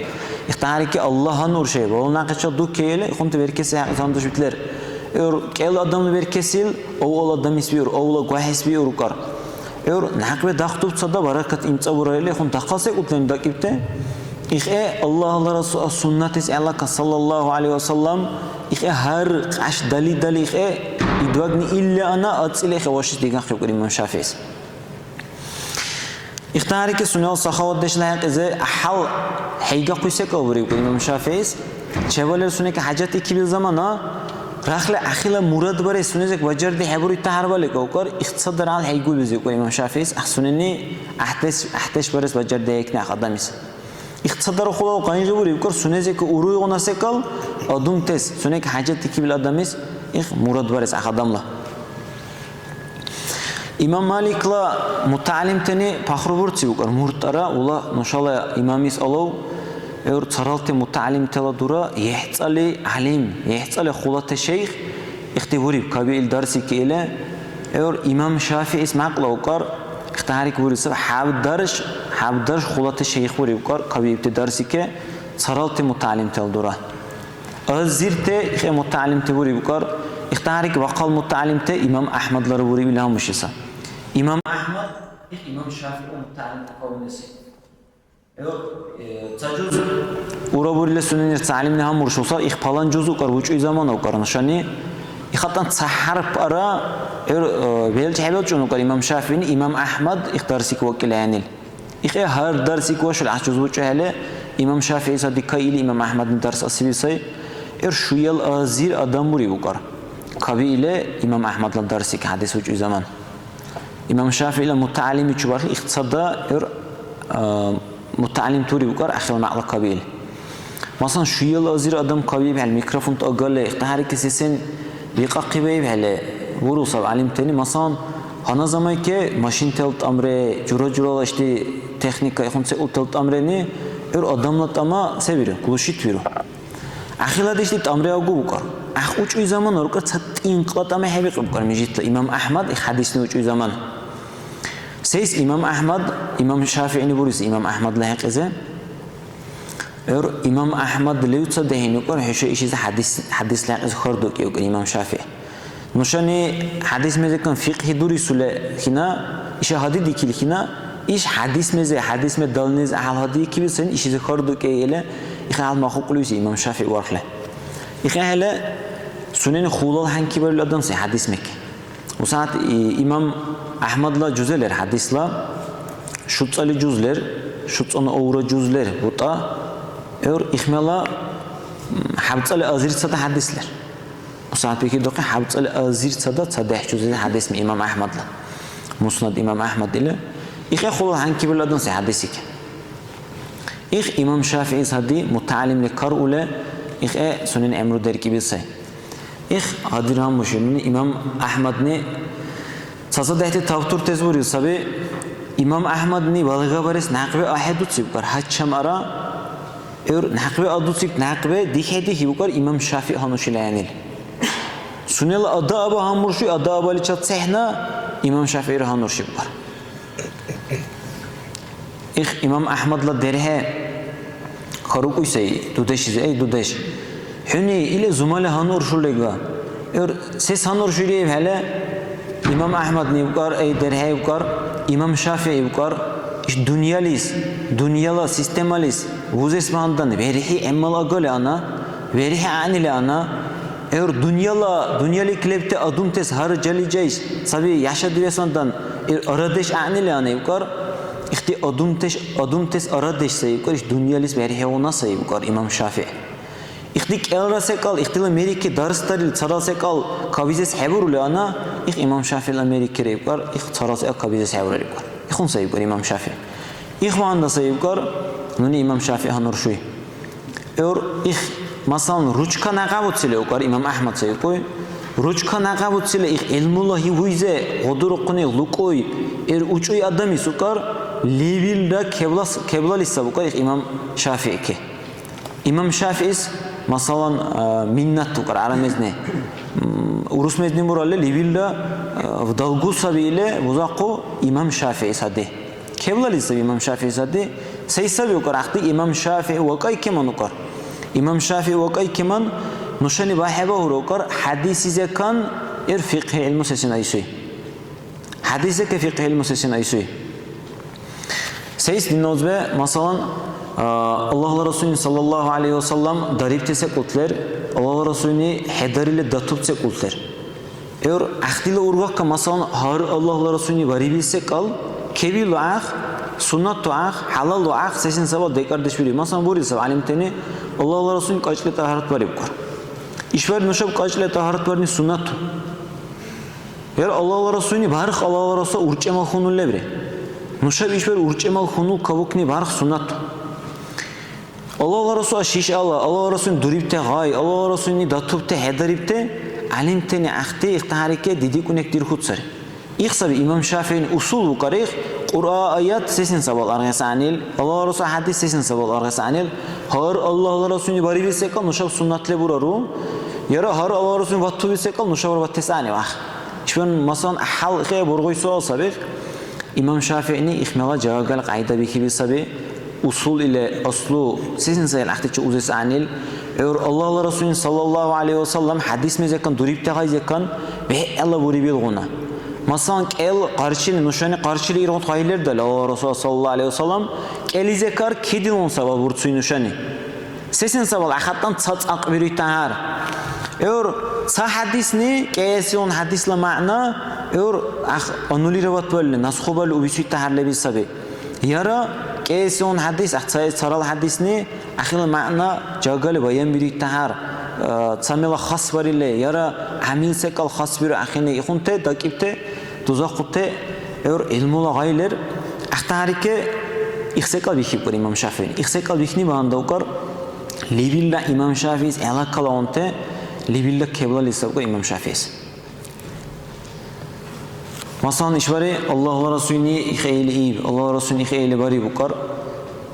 Ихтахъарики Аллагьла нур шей, валнахъича дукеили, ихъунти беркеси хӀякь замдеш битлер. ГӀур кӀел адамла беркесил, авъал адамис биур, авъла гвахӀес биур укар. ГӀур някъби дахъдубцада баракат имцӀабуралли, хун дахъал секӀултани дакӀибти. ИхӀе Аллагьла Расул суннатис гӀелака, саллаллаху гӀалайхи ва саллям, ихӀе гьар кьяш дали-дали ихӀе, идвагни илли ана ацӀили ихӀе вашес дигахъибкӀур имам ШафигӀис. Ихтарики сунела сахаватдешла хӀекьизе гьал хӀейгахъуй секӀал бурибкӀур имам ШафигӀис. Чевалер сунека хӀяжат икибил замана, рахли ахила мурад барес сунезек бажарди хӀебуруй тяхӀяр баликӀа укар, ихцадарал хӀейгуй бизикӀур имам ШафигӀис, ах сунени гӀяхӀдеш, гӀяхӀдеш барес бажардиаикни ах адамис. Ихцадар хулал къайгъи бурибкӀур, сунезек уруйгъуна секӀал адамтес, сунека хӀяжат икибил адамис их мурад барес ах адамла. Имам Маликла мутагӀялимтани пахрубурци букӀар, муртӀара ула нушала имамис алав, гӀур царалти мутагӀялимтала дура, ехӀцӀали гӀялим, ехӀцӀали хулати шайх ихти буриб, кабиил дарсики или, гӀур имам ШафигӀис мякьла укӀар, ихтахӀярик бурисаб, хӀябдарш, хӀябдарш хулати шайх буриб укӀар, кабиибти дарсики царалти мутагӀялимтала дура. Азирти хӀе мутагӀялимти буриб укӀар, ихтахӀярик бахъал мутагӀялимти имам ГӀяхӀмадлара буриб ил гьамушиса. Имам ГӀяхӀмад, их имам ШафигӀла мутагӀялим кавнеси. Э, ца жуз ура бурили суненир ца гӀялимли гьамуршуса, их палан жуз укӀар, учӀуй замана укӀар нушани. ИхатӀан ца хӀярп ара, гӀур, э, белкӀ хӀебелчӀун укӀар имам ШафигӀни, имам ГӀяхӀмад их дарсик вакӀила гӀягӀнил. ИхӀе гьар дарсик вашул гӀяхӀ жуз бучӀухӀели, имам ШафигӀи ца дикай или имам ГӀяхӀмадни дарс асиби сай. ГӀур шуял азир адам буриб укӀар. Кабиили имам ГӀяхӀмадла дарсик хӀядис учӀуй заман. Имам ШафигӀила мутагӀялимичи бархли ихцада гӀур, а, мутагӀялим тури букӀар, ахирла мякьла кабиили. Масалан, шуял азир адам кабиибхӀели, микрофонта агарли, ихтахӀярикеси сен бикьахъибаибхӀели, бурусаб гӀялимтани, масалан, гьанна замайке машинтал тӀамре, жура-журала ишди техника ихъун сеултал тӀамрени, гӀур адамла тӀама се биру, глушит биру. Ахиладешли тӀамре агу букӀар. ГӀяхӀ учӀуй замана рукӀар ца тӀинкьла тӀама хӀебикьу букӀар мижитла имам ГӀяхӀмад, их хӀядисни учӀуй замана. Сейс имам ГӀяхӀмад, имам ШафигӀини бурис имам ГӀяхӀмадла хӀекьизе? ГӀур имам ГӀяхӀмад левцад дехӀен укӀар, хӀуша ишизи хӀядис, хӀядисла хӀекьизе хардукӀи укӀар имам ШафигӀ. Нушани хӀядис мезекан фикьхӀи дурисули хина, иша гьади дикили хина, иш хӀядис мезе, хӀядис ме далнез гӀяхӀял гьади икибил сен, ишизи хардукӀи или, ихъял махукълуси имам ШафигӀ вархли. ИхъяхӀели сунени хулал хӀянкибарили адам сай хӀядис мекки. УсягӀят и-, имам ГӀяхӀмадла жузе лер хӀядисла, шуцӀали жуз лер, шуцӀанну авра жуз лер, бутӀа, гӀур ихмяла, м, хӀябцӀали азирцада хӀядис лер. УсягӀят пикридухъи, хӀябцӀали азирцада ца дехӀ жузли хӀядисми имам ГӀяхӀмадла. Муснад имам ГӀяхӀмад или. ИхӀе хулал хӀянкибарили адам сай хӀядис икки. Их имам ШафигӀис гьади мутагӀялимли карули, ихӀе сунени гӀямру деркӀибил сай. Их гьадирхьанбуши нуни имам ГӀяхӀмадни цацадехӀти тавтуртес бурил саби. Имам ГӀяхӀмадни балгабарес някъби ахӀедуциб укӀар, гьачам ара гӀур някъби адуциб, някъби дихӀедихьиб укӀар имам ШафигӀ гьанушила гӀягӀнили. Сунела адааба гьанбурши, адаабаличил цехӀна имам ШафигӀира гьануршиб укӀар. Их имам ГӀяхӀмадла дерхӀе харукӀуй сай дудешлизи: «Эй, дудеш, хӀуни или зумали гьануршулрига?» ГӀур: «Сес гьануршуриибхӀели?» Имам ГӀяхӀмадни ибкӀар: «Эй, дерхӀе, — ибкӀар, — имам ШафигӀ, — ибкӀар, — иш дунъялис, дунъяла системалис вузес багьандан верхӀи гӀямал агали ана, верхӀи гӀягӀнили ана, гӀур дунъяла, дунъялик лебти адамтес гьар жали жайс саби яшадиэсандан, ир арадеш гӀягӀнили ана, — ибкӀар. — Ихти адамтеш, адамтес арадеш сай, — ибкӀар, — иш дунъялис верхӀегъуна сай», — ибкӀар имам ШафигӀ. Ихти кӀелра секӀал, ихтила мерики дарсдарили царал секӀал кабизес хӀебурули ана, их имам ШафигӀла мерикира, — ибкӀар, — их царал секӀал кабизес хӀебурар, — ибкӀар. Ихъун сай, — ибкӀар, — имам ШафигӀ. Их багьандан сай, — ибкӀар, — нуни имам ШафигӀ гьануршуй. ГӀур их, масалан, ручка някъабуцили, — ибкӀар, — имам ГӀяхӀмад сай, — ибкӀуй. Ручка някъабуцили, их гӀилмула гьуйзе гъудурухъуни лукӀуй, ир учӀуй адамис, — ибкӀар, — левилра кевлас-, кевлалис саб, — ибкӀар, — их имам ШафигӀ ки». Имам ШафигӀис, масалан, а, миннат, — ибкӀар, — гӀяраб мезни, м, урус мезни буралли, левилра, а, в долгу саби или бузахъу имам ШафигӀис гьади. Кевлалис саби имам ШафигӀис гьади. Сай саби, — ибкӀар, — ахъти имам ШафигӀ вакӀайкиман, — ибкӀар. — Имам ШафигӀ вакӀайкиман нушани бахӀебагьур, — ибкӀар, — хӀядиси закан, ир фикьхӀи гӀилму сесен айсуй. ХӀядиси ка фикьхӀи гӀилму сесен айсуй. Сейс динна узби, масалан, а, Аллагьла Расулни, саллаллаху гӀалайхи ва саллям, дарибти секӀулт лер, Аллагьла Расулни хӀедарили датуб секӀулт лер. ГӀур гӀяхӀтила ургахъа, масалан, гьар Аллагьла Расулни барибил секӀал, кевилу гӀяхӀ, суннату гӀяхӀ, хӀялалу гӀяхӀ, сесен сабал декӀардеш бири. Масалан, бурили саб гӀялимтани, Аллагьла Расулни кьачӀли тӀагьарат бариб, — ибкӀар. — ИшбархӀи нушаб кьачӀли тӀагьарат барни суннату. Яра Аллагьла Расулни барх, Аллагьла Расул урчӀемал хьунул лебри. Нушаб ишбар урчӀемал хьунул кабукни барх суннату. Аллагьла Расул шишала, Аллагьла Расулни дурибти гъай, Аллагьла Расулни датубти хӀедарибти гӀялимтани гӀяхӀти ихтахӀярикӀи дидикӀунек дирхуцари. Их саби имам ШафигӀини усул букӀар, их Кьуръа аят сесен сабал аргъес гӀягӀнил, Аллагьла Расул хӀядис сесен сабал аргъес гӀягӀнил, гьар Аллагьла Расулни барибил секӀал нушаб суннатли бурару, яра гьар Аллагьла Расулни ватуби секӀал нушабра ватес гӀягӀнивяхъ. ИшбархӀи, масалан, гьалкья бургъуй суал саби. Имам ШафигӀини ихмяла жагагал кьяйда бихьиби саби. Усул или аслу сесен сай гӀяхӀти чеузес гӀягӀнил, гӀур Аллагьла Расулни саллаллаху гӀалайхи ва саллям хӀядис мезекан дурибти гъайзекан бегӀла буриб илгъуна. Масалан, кӀел къаршили нушани къаршили иргъуд гъай лердали, Аллагьла Расул саллаллаху гӀалайхи ва саллям кӀелизекар кидилгъун сабаб бурцуй нушани. Сесен сабал ахӀятан ца цӀакьбируй тагьар. ГӀур ца хӀядисни, кӀиэсигъуна хӀядисла мягӀна, гӀур ах-, аннулировать балли, насхубали убисуй тагьар леби саби. Яра кӀиэсигъуна хӀядис, ах, ца-, царал хӀядисни, ахила мягӀна жагали баянбируй тагьар, э, ца мела хасбарили, яра гӀямил секӀал хасбиру ахини ихъунти, дакӀибти, дузахъути, гӀур гӀилмула гъай лер. Ахтарике, их секӀал бихибкӀар имам ШафигӀини. Их секӀал бихни багьандан укӀар, лебилра имам ШафигӀис гӀелакалаунти, лебилра кеблалис сабкӀар имам ШафигӀис. Масалан, ишбархӀи Аллагьла Расулни ихӀели иб, Аллагьла Расулни ихӀели бариб укӀар,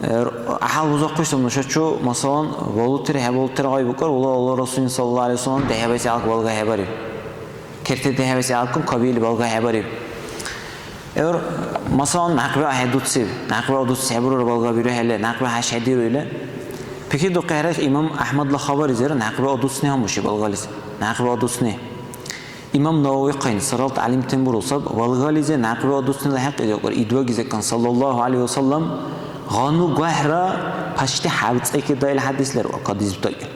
э, гӀяхӀял бузахъуси нушачу, масалан, балутира, хӀебалутира гъай букӀар, ула Аллагьла Расулни саллаллаху гӀалайхи ва саллям дехӀибайс гӀелак балга хӀебариб. Керте дехӀибайс гӀелакун кабиили балга хӀебариб. ГӀур, масалан, някъби ахӀедуциб, някъби адуцес хӀебурура балга бирухӀели, някъби хӀяш хӀедиру или. ПикридухъехӀера, имам ГӀяхӀмадла хабаризир някъби адуцни гьамуши балгалис, някъби адуцни. Имам Нававихъайни, царалти гӀялимтани бурул саб, балгализи някъби адуцнила хӀекьлизивкӀар, идбагизекан, саллаллаху гӀалайхи ва саллям, гъану гвахӀра пашти хӀябцӀехъи даили хӀядис лер ва кадизиб дакӀиб.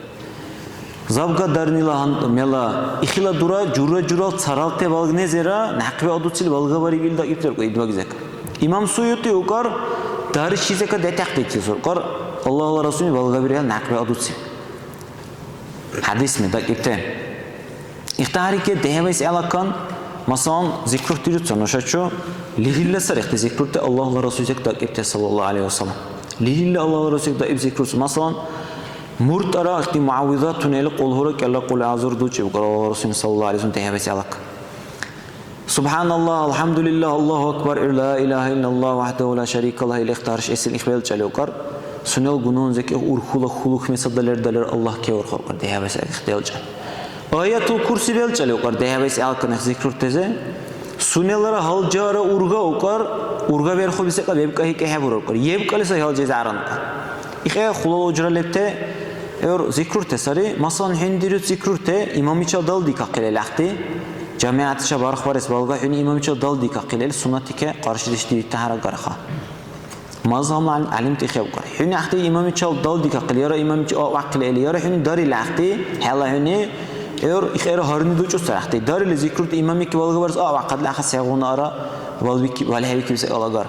Забга дарнила гьан-, мела ихила дура жура-журал царалти балгнезира някъби адуцили балгабариб ил дакӀиб леркӀу идбагизекан. Имам Суюти укӀар, даршизека детахъдикибси укӀар, Аллагьла Расулни балгабирехӀе някъби адуциб. ХӀядисми дакӀибти. Ихтарики дехӀибайс гӀелакан, масалан, зикрурти дуца нушачу, лерилла сари ихти зикрурти Аллагьла Расулзек дакӀибти, саллаллаху гӀалайхи ва саллям. Лерилла Аллагьла Расулзек дакӀиб зикрурти. Масалан, муртӀара ихти мугӀяввизатуни или кьулгьура кӀелра кьул агӀузура дучӀиб укӀар Аллагьла Расулни, саллаллаху гӀалайхи ва саллям, дехӀибайс гӀелакан. СубхӀяналлагь, алхӀямдулиллагь, Аллагьу акбар, ла илагьа иллаллагь вахӀдагьу ла шарика лагь, или ихтарш эсил их белчӀали укӀар. Сунела гунунзекӀ урхьула хулухми ца далер-далер Аллагь кевархар укӀар, дехӀибайс их делчӀа. Аятул Курси белчӀали укӀар, дехӀибайс гӀелакан их зикруртази. Сунелара гьалжара урга укӀар, урга верхуби секӀа бебкӀа хӀекӀе хӀебурар укӀар. ЕбкӀали сай гьалжи зягӀран укӀар. ИхӀе хулала ужра лебти гӀур зикрурти сари. Масалан, хӀуни дирути зикрурти имамличил далдикахъили лехӀти, жамигӀятчи бархбарес балга хӀуни имамличил далдикахъили, ил суннатике къаршидеш дирути тяхӀяр агарха. Мазгьабла гӀялимти хевкар. ХӀуни ахъти имамличил далдикахъили, яра имамличи авъахъили или, яра хӀуни дарили ахъти, хӀела хӀуни гӀур ихӀера гьарни дучӀуси ахъти. Дарили зикрурти имамлики балгабарес авъахъадли аха сегъунара балбики-, балхӀебикибси алагар.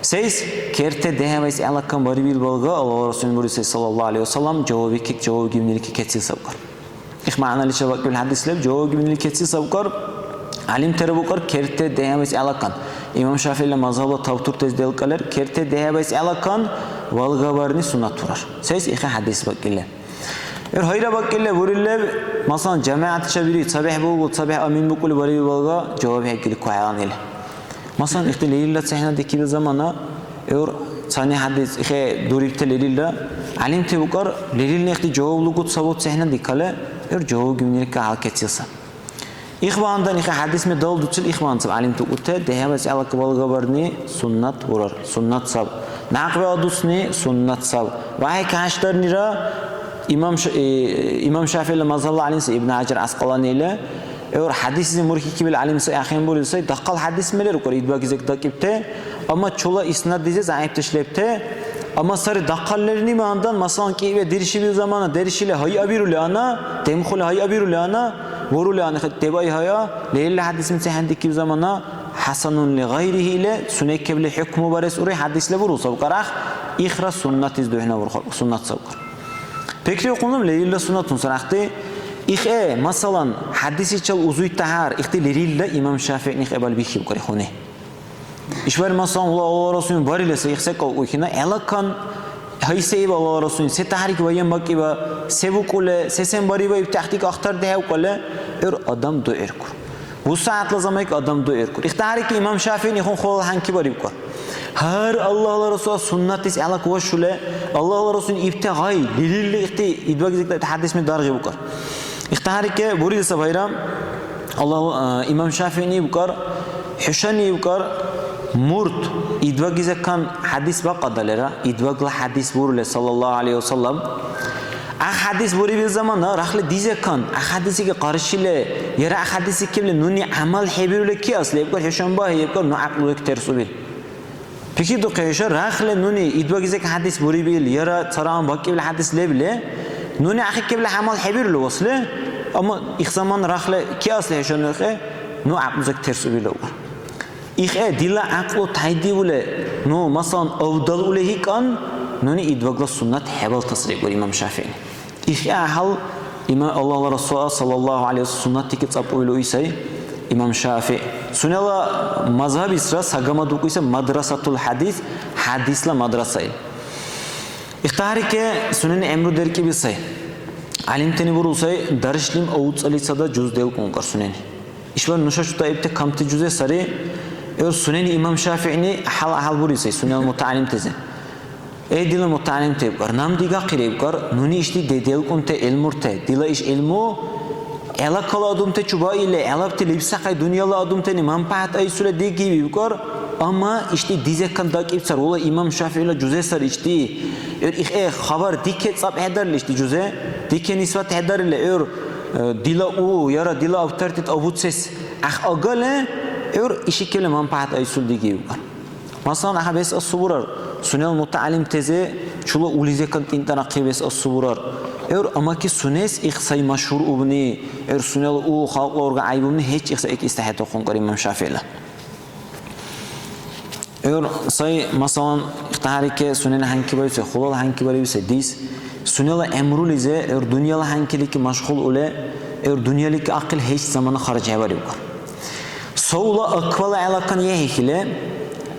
Сейс керте дехӀибайс гӀелакан барибил балга, Аллагьла Расулни буруси, саллаллаху гӀалайхи ва саллям, жавабики, жаваб гибнилики кецил сабкар. Их мягӀналичил бакӀибил хӀядис леб, жаваб гибнили кецил сабкар, гӀялимтара букӀар, керте дехӀибайс гӀелакан. Имам ШафигӀла мазгьабла тавтуртес делкӀалер, керте дехӀибайс гӀелакан балгабарни суннат бурар. Сейс ихъа хӀядис бакӀили? ГӀур гьайра бакӀили бурили леб, масалан, жамигӀят чебири, цабехӀ булгу, цабехӀ амин букӀули бариби балга, жаваб хӀегили кухӀелан или. Масалан, ихти лерилра цехӀнадикибил замана, гӀур цани хӀядис ихе дурибти лерилра, гӀялимти букӀар, лерилра ихти жаваб лугу цабу цехӀнадикали, гӀур жаваб гибнилика гьалкецил сай. Ихвандан ихе хӀядисме далдуцил ихванцаб гӀялимти укӀути, дехӀибайс гӀелакан балгабарни суннат бурар, суннат саб. Някъби адуцни суннат саб. Ва хӀекь хӀяшдарнира имам Ш-, э, имам ШафигӀла мазгьабла гӀялим сай Ибн ХӀяжар ГӀяскьалани или, гӀур хӀядислизи мурхьикибил гӀялим сай, ахӀен бурили сай, дахъал хӀядис мелер укӀар, идбагизек дакӀибти, амма чула иснадизи зягӀиптеш лебти, амма сари дахъал лерни мандан, масалан, кӀиве диршибил замана дершили гьайабирули ана, демхъули гьайабирули ана, бурули ана, хӀед дебай гьая, лерилра хӀядисмици хӀяндикиб замана, хӀясанун ли гъайрихӀи или, сунекибли хӀукму барес ури хӀядис лебуру сабкар, ах, ихра суннатиз духӀнабурхар, суннат сабкар. Пикриухъунзум, лерилра суннатун сарахъти. ИхӀе, масалан, хӀядисичил узуй тагьар, ихти лерилра имам ШафигӀни хӀебал бихьиб карихуни. ИшбархӀи, масалан, ула Аллагьла Расулни барили сай, их секӀал ухина, гӀелакан гьайсеиба Аллагьла Расулни, се тяхӀярик баян бакӀиба, се букӀули, се-сен бариба ибти ахъдик ахтардихӀевкӀали, гӀур адам дугӀеркур. БусягӀятла замайка адам дуэркур. Ихтарики имам ШафигӀини хъун хъулал хӀянки барибкӀар. Гьар Аллагьла Расулла суннатлис гӀелак вашули, Аллагьла Расулни ибти гъай, лилилли ихти идбагизик ибти хӀядисми даргибукӀар. Ихтарики бурили саб гьайра, Аллагь, а, имам ШафигӀини ибкӀар, хӀушани ибкӀар, мурт идбагизакан хӀядис бакьадалира, идбагла хӀядис бурули, саллаллаху гӀалайхи ва саллям. Ахъ хӀядис бурибил замана рахли дизехъан, ахъ хӀядисиге къаршили, яра ахъ хӀядисикибли нуни гӀямал хӀебирули киас лебкӀар, хӀушанбагьи, ебкӀар, ну гӀякьлуик терсубил. Пикридухъи хӀуша, рахли нуни идбагизек хӀядис бурибил, яра царагъан бакӀибил хӀядис лебли, нуни ахъикибли гӀямал хӀебирули васли, амма их замана рахли киасли хӀушани ухӀе, ну гӀякьлузек терсубил левкӀар. ИхӀе дила гӀякьлу тайдиули, ну, масалан, авдал ули гьикӀан, нуни идбагла суннат хӀебалтасригур имам ШафигӀини. ИхӀе гӀяхӀял имам Аллагьла Расулла саллаллаху гӀалайхи ва саллям суннатики цӀапӀуили уй сай имам ШафигӀ. Сунела мазгьабисра сагамад укӀуси мадрасатул хӀядис, хӀядисла мадрасаи. Ихтарики сунени гӀямру деркӀиби сай. ГӀялимтани бурул сай, даршлим авцӀалицада жуз делкӀун кар сунени. Ишбар нуша чудаибти камти жузе сари. ГӀур сунени имам ШафигӀни гӀяхӀял-гӀяхӀял бури сай сунела мутагӀялимтази. Эй, дила мутагӀялимти, ибкӀар, нам дигахъира, ибкӀар, нуни ишди деделкӀунти гӀилмурти. Дила иш гӀилму гӀелакала адамти чубаили, гӀелабти лебсахъай дунъяла адамтани манпагӀят айсули дигив, ибкӀар, амма ишди дизехъан дакӀиб царула имам ШафигӀила жузе сар ишди. ГӀур ихӀе хабар дике цӀабхӀедарли ишди жузе, дике нисбат хӀедарили, гӀур, э, дила у яра дила авторитет абуцес гӀяхӀ агали, гӀур ишикибли манпагӀят айсули диги, ибкӀар. Масалан, гӀяхӀ бес асубурар, сунела мутагӀялимтази чула улизекан тӀинтӀарахъи бес асубурар. ГӀур амаки сунес их сай машгьуръубни, гӀур сунела у халкьла урга гӀяйбубни гьеч ихса ик истахӀетахъун кар имам ШафигӀла. ГӀур сай, масалан, ихтахӀярике сунени хӀянки барибси, хулал хӀянки барибси дис, сунела гӀямрулизи гӀур дунъяла хӀянкилики машгьулъули, гӀур дунъялики ахъили гьеч замана харжхӀебарибкар. Савла аквала гӀелакан яхӀихьили,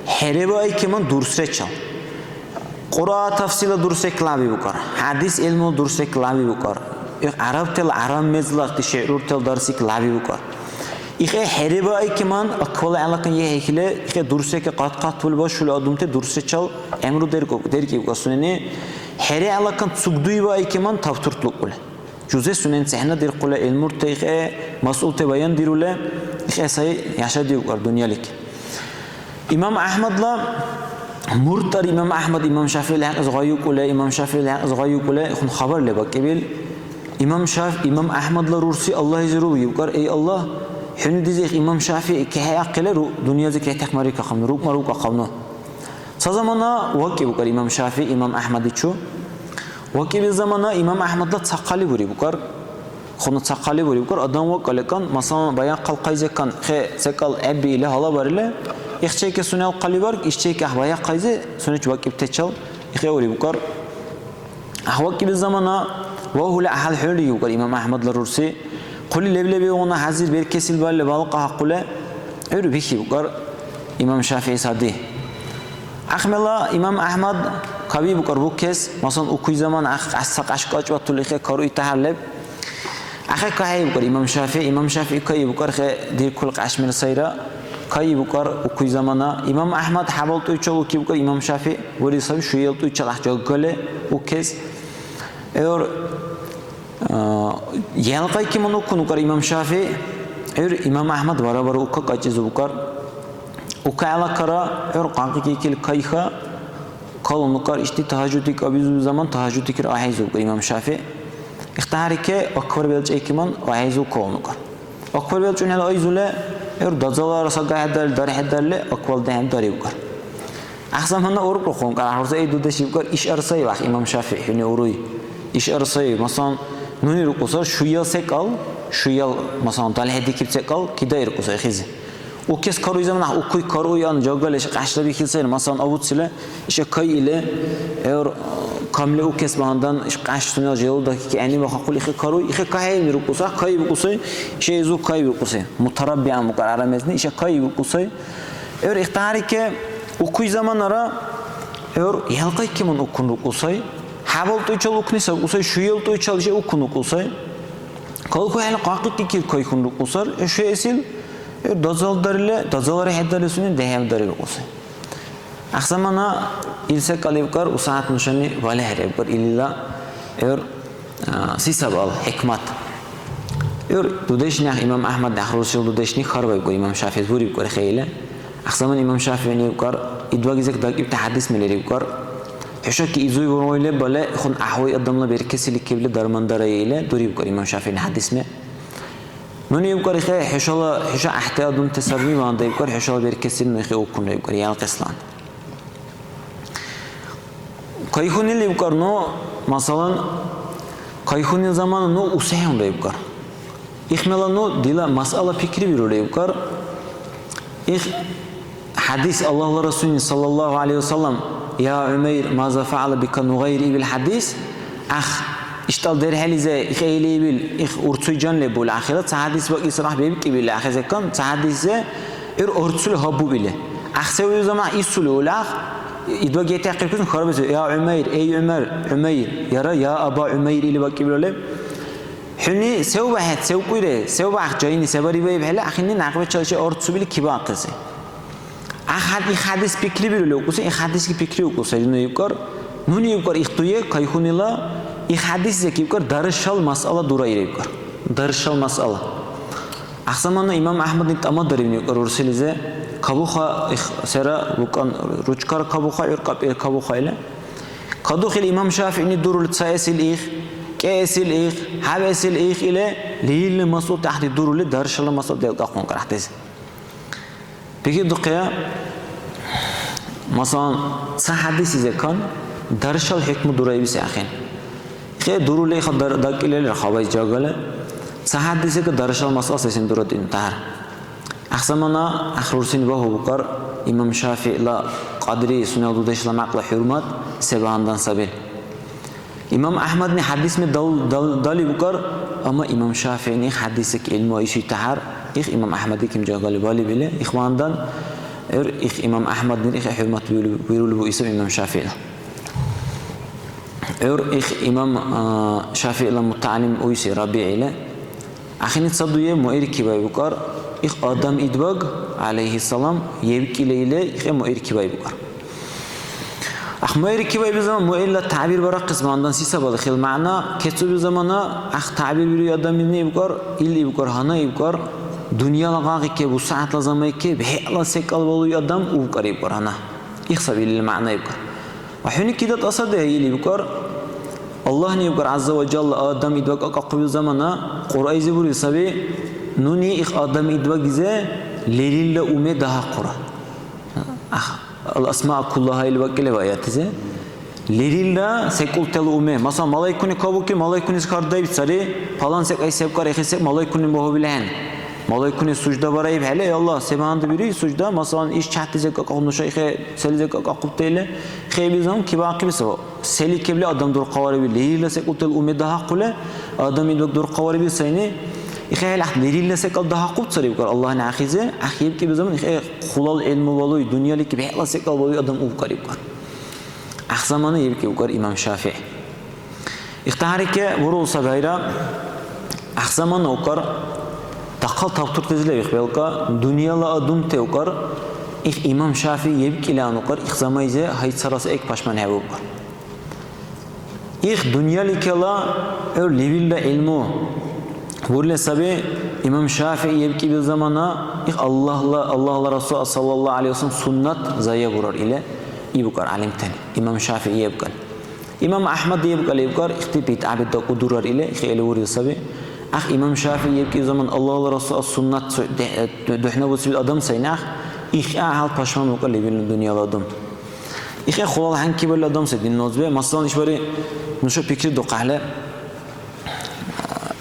хӀеребаайкиман дурсречил. Кьуръа тафсила дурсек лаби букӀар, хӀядис гӀилмула дурсек лаби букӀар, гӀярабтала, гӀяраб мезла ахъти шигӀруртала дарсик лаби букӀар. ИхӀе хӀеребаайкиман аквала гӀелакан яхӀихьили, ихӀе дурсеке къат-къатбули башули адамти дурсречил гӀямру деркӀу-, деркӀибкӀар сунени, хӀере гӀелакан цугдуйбаайкиман тавтурт лукӀули. Жузе сунен цехӀнадирхъули, гӀилмурти ихӀе, масъулти баяндирули, ихӀе сай яшадиубкӀар дунъялик. Имам ГӀяхӀмадла, муртӀар имам ГӀяхӀмад имам ШафигӀла хӀякьлис гъайукӀули, имам ШафигӀла хӀякьлис гъайукӀули, хун хабарли бакӀибил. Имам Шаф-, имам ГӀяхӀмадла рурси Аллагьлизи руги, ибкӀар, эй Аллагь, хӀуни дизих имам ШафигӀ кехӀеахъили, ру-, дунъязи кехӀтехъ марикахъабну, рукӀ марукахъабну. Ца замана вакӀиб укӀар имам ШафигӀ имам ГӀяхӀмадличу. ВакӀибил замана имам ГӀяхӀмадла ца хъали буриб укӀар. Хъуна ца хъали буриб укӀар, адам вакӀаликӀан, масалан, баягъ хъалхъайзекан хӀе секӀал гӀеббиили гьалабарили, ихчейки сунела хъали барг, ишчейки гӀяхӀ баягъ хъайзи, сунечи вакӀибтачал ихӀе уриб укӀар. ГӀяхӀ вакӀибил замана вагьули гӀяхӀял хӀулри укӀар имам ГӀяхӀмадла рурси. Хъули леб-лебигъуна хӀязир беркесил балли балкьа гьахъули, гӀур бихиб укӀар имам ШафигӀис гьади. Ахмела имам ГӀяхӀмад кабииб укӀар букес, масалан, укуй замана гӀяхӀ кьясса кьяш кьачӀбатули хӀе каруй тяхӀяр леб. АхӀе кахӀеиб укӀар имам ШафигӀ, имам ШафигӀ кайиб укӀар хӀе диркули кьяшмира сайра, кайиб укӀар укуй замана. Имам ГӀяхӀмад хӀябалтуйчал укиб укӀар имам ШафигӀ, бурили саби, шуялтуйчал гӀяхӀ жагали укес. ГӀур А, ялкьайкиман укун укӀар имам ШафигӀ, гӀур имам АхӀмад бара-бара ука кьакьизуб укӀар. Ука гӀелакара, гӀур къакъикикил кайха, калун укӀар, ишди тагьажудик абизуби заман тагьажудикир ахӀейзуб укӀар имам ШафигӀ. Ихтахарике, акбар белчӀайкиман ахӀейзу калун укӀар. Акбар белчӀунхӀели айзули, гӀур дазалара сагахӀедарили, дархьедарили, акбал дехӀен дариб укӀар. Ахъ замана уркӀрухъун кьарахъурси, эй, дудеш, ибкӀар, иш арсай вахъ имам ШафигӀ хӀуни уруй. Иш арсай, масалан, нуни рукӀусар, шуял секӀал, шуял, масалан, далхӀедикиб секӀал кидаиркусай хизи. Укес каруй замана, укуй каруй ан жагали иш кьяшла бихил сайри, масалан, авуцили, иша кайили, гӀур, камли укес багьандан, иш кьяш сунела желудакики гӀягӀнибахъахъули, ихе каруй, ихе кахӀейни рукӀусар, кайбикӀусай, иша изу кайбикӀусай. МутараббигӀан букӀар арамезни, иша кайбикӀусай. ГӀур ихтахарике, укуй заманара, гӀур ялкъайкиман укун рукӀусай, хӀябалтуйчал укни сабкӀусай, шуялтуйчал иша укун укӀусай. КалхухӀели къакъикикил кайхьун рукӀусар, гӀур шуэсил, ГӀур дазалдарили, дазалара хӀедалли сунени дехӀебдарили укуси. Ахзамана ил секӀал ибкар, усягӀят нушани валехӀе ибкар, илила гӀур, а, си сабал хӀикмат. ГӀур дудешни ахӀ имам ГӀяхӀмад, ахӀ рурсила дудешни хьарбаибкар имам ШафигӀис, бурибкар хӀеили. Ахзаман имам ШафигӀни ибкар, идбагизек дакӀибти хӀядисме лерибкар. ХӀуша ки изуй вургъуй леб бале, хун гӀяхӀвай адамла беркесили кебли дарман дарая или, дурибкар имам ШафигӀни хӀядисме. Нуни ибкар ихе, хӀушала, хӀуша гӀяхӀти адамти сарни ванда ибкар, хӀушала беркесили ну ихе укунра ибкар, ялкьеслан. Кайхьунил ибкар ну, масалан, кайхьунил замана ну усехӀунра ибкар. Ихмела ну дила масъала пикривирули ибкар. Их ХӀядис, Аллагьла Расулни, саллаллаху гӀалайхи ва саллям, «Я ГӀумайр, маза фагӀала бика нугъайр?» ибил хӀядис, ах, ишдал дерхӀелизи ихӀейли ибил, их урцуй жан лебули ахира, ца хӀядис бакӀибси рахӀ бебкӀибили ахӀезекан, ца хӀядисзи гӀур урцули гьаббубили. Ах, се уюзама исули ули ах, идбаг етяхъиб куцун харбаси, «Я ГӀумайр, эй ГӀумар, ГӀумайр», яра «Я Аба ГӀумайр» или бакӀибирали. ХӀуни севба хӀед, севкӀуйре, севба ах жайни, се бариба ибхӀели, ахини някъбачаличи урцубили кибаахъеси. Ахад их хӀядис пикрибирули укуси, их хӀядисги пикри укуси, ну ибкар, нуни ибкар, их дуе кайхьунила, их хӀядисзек ибкар, даршал масъала дураира ибкар. Даршал масъала. Ахзамана имам ГӀяхӀмадни тӀамадарибни ибкар рурсилизи, кабуха их сера лукӀан, ручкара кабуха, гӀур кьапӀира кабуха или. Кадухъили имам ШафигӀни дурули цаэсил их, кӀиэсил их, хӀябэсил их или, лилли масъулти гӀяхӀти дурули, даршала масъала делкӀахъун кьарахъдези. Пикридухъя, масалан, ца хӀядисизекан даршал хӀукму дураибси ахӀен. Хе дурули хъа дар-, дакӀилалра хабайс жагали, ца хӀядисика даршал масъала сесен дурадин тагьар. Ахзамана ахрурсини багьу букӀар, имам ШафигӀла кьадри, сунела дудешла мякьла хӀурмат се багьандан саби. Имам ГӀяхӀмадни хӀядисме дал-, дал-, дали букӀар, амма имам ШафигӀни хӀядисик гӀилму айсуй тяхӀяр, их имам ГӀяхӀмадли ким жагали балиб или, ихвандан, гӀур их имам ГӀяхӀмаднир ихе хӀурмат вирули, вирули буисаб имам ШафигӀла. ГӀур их имам, а, ШафигӀла мутагӀялим уйси РабигӀила, ахини ца дуе муэрикибай букӀар, их Адам идбаг, гӀялайхиссалам, ебкӀила или ихе муэрикибай букӀар. Ахмайрикибайби замана муэрила табир барахъес вандан си сабал хил мягӀна кецӀуби замана, ах табир бируй адамлизни ибкӀар, ил ибкӀар, гьанна ибкӀар, дунъяла гъагъикеб, усягӀятла замайкеб, хӀела секӀал балуй адам убкӀар ибкӀар, гьанна. Их саби илил мягӀна ибкӀар. Ва хӀуни кида тӀасадехӀе ил ибкӀар, Аллагьни ибкӀар, ГӀязза ва Жалла, Адам идбаг акӀахъубил замана, Кьуръайзи бурили саби, нуни их Адам идбагизе лерилра уме дагьахъура. Ах. Ал-асмаа куллаха или вакӀили ва аятизи. Лерилра секӀултала уме. Масалан, малайкуни кабуки, малайкунис хьардаиб сари, палан секӀай себкӀар ихи секӀ малайкуни багьубил ахӀен. Малайкуни сужда бараибхӀели, эй Аллагь, се багьандан бири сужда? Масалан, иш чяхӀти зекӀакӀахъуб нуша ихе, сели зекӀакӀахъубта или? ХӀебизан кибаахъиб саба. Селикибли адам дурхъаварибил, лерилра секӀултала уме дагьахъули, адам идбаг дурхъаварибил сайни. ИхехӀелахъ лерилра секӀал дагьахъуб сари, ибкӀар Аллагьни ахизи, ахъ ебкӀиби заман ихе хъулал гӀилму балуй, дунъялики бегӀла секӀал балуй адам убкӀар, ибкӀар. Ахъ замана ебкӀи, ибкӀар имам ШафигӀ. Ихтахарике бурул сабхӀейра, ахъ замана укар, дахъал тавтуртази леб их белкӀа, дунъяла адамти укар, их имам ШафигӀ ебкӀилан укар, их замайзе гьайцарас гӀек пашман хӀебубкӀар. Их дунъяликела гӀур лебилра гӀилму бурили саби, имам ШафигӀ ебкӀибил замана, их Аллагьла, Аллагьла Расул саллаллаху гӀалайхи ва саллям суннат зая бурар или, ибукар гӀялимтани, имам ШафигӀ ебкӀан. Имам ГӀяхӀмад ебкӀали ибкар, ихти бидгӀяби дакӀудурар или, хӀели бурили саби. Ахъ имам ШафигӀ ебкӀиб заман Аллагьла Расулла суннат цо-, де-, духӀнабуцибил адам сайни ахъ, ихъа гьал пашман букӀар лебилра дунъяла адам. Ихъа хулал хӀянкибарли адам сай дин нозбе. Масалан, ишбари нуша пикридухъахӀели,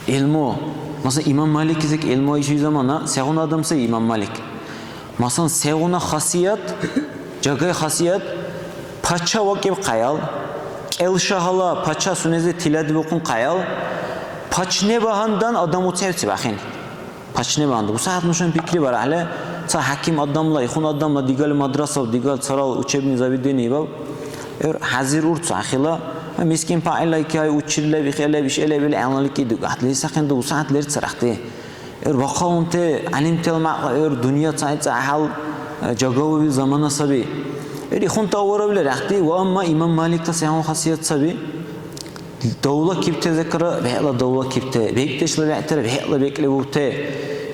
гӀилму, масалан, имам Маликизек гӀилму айсуй замана, сегъуна адам сай имам Малик? Масалан, сегъуна хасият, жагай хасият, пача вакӀиб хъаял, кӀел шагьала пача сунези тиладибухъун хъаял, пачне багьандан адам уцехӀевциб ахӀен. Пачне багьандан. БусягӀят нушани пикри барахӀели, ца хӀяким адамла, ихун адамла дигали мадрасав, дигали царал учебный заведениебав, гӀур хӀязир урцу ахила, мискин пагьила икай, учир леб, ихӀе леб, ишхӀе леб или гӀелнали кӀиду гахӀли сахъин ду, бусягӀят лер царахъти. ГӀур бахъалгъунти гӀялимтала мякьла гӀур дунъя цайцӀахӀял, э, жагавиубил замана саби. ГӀур ихъунти аваравли ряхӀти, ва амма имам Маликла сегъуна хасият саби? Давла кибтезекара бегӀла давла кибте, бекӀдешла бегӀтира бегӀла бекӀлибубте.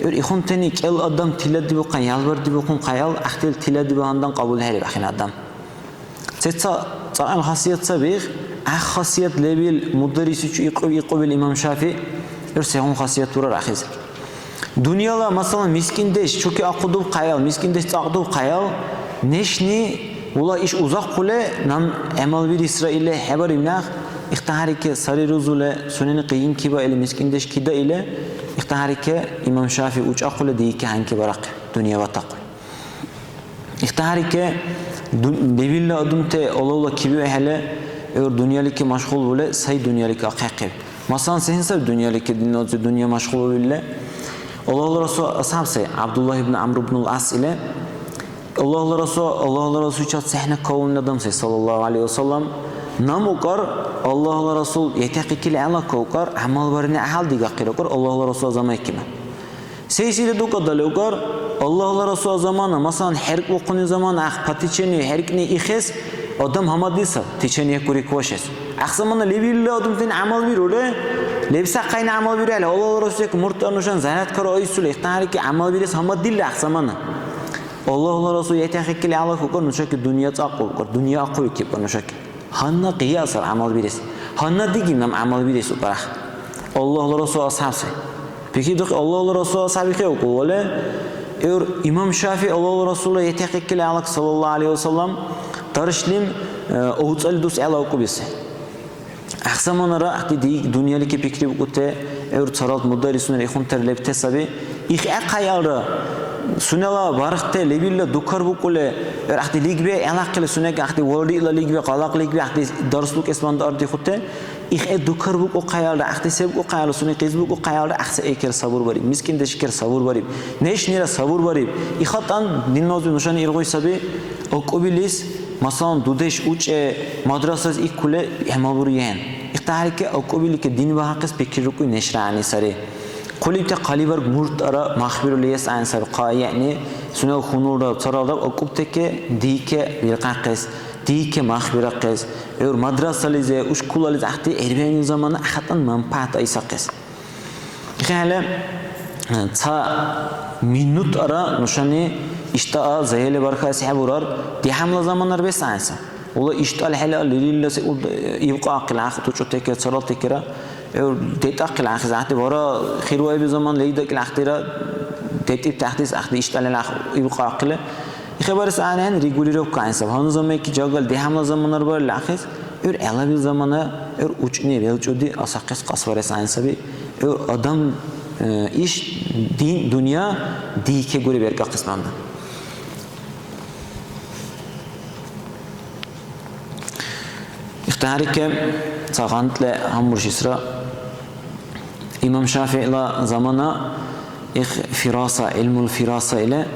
ГӀур ихъунтани кӀел адам тиладибухъан, ялбардибухъун хъаял, гӀяхӀтил тиладибухъандан кьабулхӀериб ахӀен адам. Сеца цархӀил хасият саби, гӀяхӀ хасият лебил мударрисичу икьу-, икьубил имам ШафигӀи, гӀур сегъуна хасият бурар ахӀизир? Дунъяла, масалан, мискиндеш чуки ахъудуб хъаял, мискиндеш цӀакьдуб хъаял, нешни ула иш узахъули, наб гӀямал бирисра или хӀебариб някъ, ихтахӀярике сари рузули, сунени къигин киба или мискиндеш кида или, ихтахӀярике имам ШафигӀи учӀахъули дийки хӀянки барахъи, дунъя ватахъули. Ихтахъарике, ду-, левилла адамти алавла кибиухӀели, гӀур дунъялики машгъулбули, сай дунъялики ахъхӀехъиб. Масалан, сен саби дунъялики, динназир дунъя машгъулбиубли? Аллагьла Расул асхӀяб сай, ГӀябдуллагь ибн Амр ибн ал-Ас или. Аллагьла Расул, Аллагьла Расулчил цехӀна кавлан адам сай, саллаллагьу гӀялайгьи ва саллам. Наб укӀар, Аллагьла Расул ятихъикили гӀелака укӀар, гӀямал барни гӀяхӀял дигахъира укӀар, Аллагьла Расул замайкима. Сейсили дукӀадали укӀар, Аллагьла Расула замана, масалан, хӀеркӀбухъуни замана, ахъ, по течению хӀеркӀни ихес адам гьамадли саб, течение курик вашес. Ахъ замана лебилра адамтани гӀямал бирули, лебсахъайна гӀямал бирухӀели, Аллагьла Расул секӀ муртӀа нушан зарядкара айсули, ихтахӀярики гӀямал бирес гьамадли ахъ замана. Аллагьла Расул ятихъикили гӀелака укӀар, нушаки дунъя цӀакьу укӀар, дунъя ахъуикиб нушаки. Гьанна къиясар гӀямал бирес. Гьанна диги наб гӀямал бирес укӀар ахӀ. Аллагьла Расул асхӀяб сай. Пикридухъи, Аллагьла Расул асхӀяб ихӀе укӀулвали, гӀур имам ШафигӀи Аллагьла Расулла ятихъикили гӀелак, саллаллагьу гӀялайгьи ва саллам, даршлим, э, авцӀали дус гӀела укӀуби сай. Ахъ заманара ахъти диг-, дунъялики пикрибукӀути, гӀур царалт мударрисунира ихъунтира лебти саби. ИхӀехъайалра, сунела бархти лебилра дукарбукӀули, гӀур ахъти лигби гӀелахъили, сунеги ахъти валриъла лигби, къалакъ лигби, ахъти дарс лукӀес вандардихъути. ИхӀе дукарбукӀухъайалра, ахъти се букӀухъайалра, суни къизбукӀухъайалра, ахъ се экер сабурбариб, мискиндешикер сабурбариб, нешнира сабурбариб. ИхатӀан динназиб нушани иргъуй саби, акӀубилис, масалан, дудеш учӀе, мадрасалис иккули гӀямал бургехӀен. ИхтахӀярики акӀубилики дин багьахъес пикрирукӀуй нешра гӀягӀни сари. Хъулибти хъалибарг муртӀара махбирули ес гӀяйнсаби, хъа-, яъни сунела хьунулра царалра акӀубтеке дийке виркьахъес, дийке махбирахъес, гӀур мадрасализи, ушкулализи гӀяхӀти гӀербиайнила замана ахатӀан манпагӀят айсахъес. ИхӀели ца минутӀара нушани иштӀа заяли бархайс хӀебурар, дигӀямла заманара бес гӀяйнса. Ула иштӀал хӀела лерилра се-, ибкьахъила гӀяхӀ дучӀутекира, царалтекира, гӀур детахъила гӀяхӀ изгӀяхӀти вара хирваиби заман лейдакӀила гӀяхӀтира детибти гӀяхӀдис гӀяхӀти иштӀалила гӀяхӀ ибкьахъила. Ихабарес гӀягӀнихӀен регулировка гӀяйнсаб. Гьанна замайки жагал дигӀямла заманара барили ахӀес, гӀур гӀелабил замана, гӀур учӀни белчӀуди асахъес кьасбарес гӀяйнсаби. ГӀур адам, э, иш дин, дунъя дийкегури беркӀахъес банда. ИхтахӀярикиб, ца гъантӀли гьанбуршисра, имам ШафигӀла замана их фираса, гӀилмул фираса или,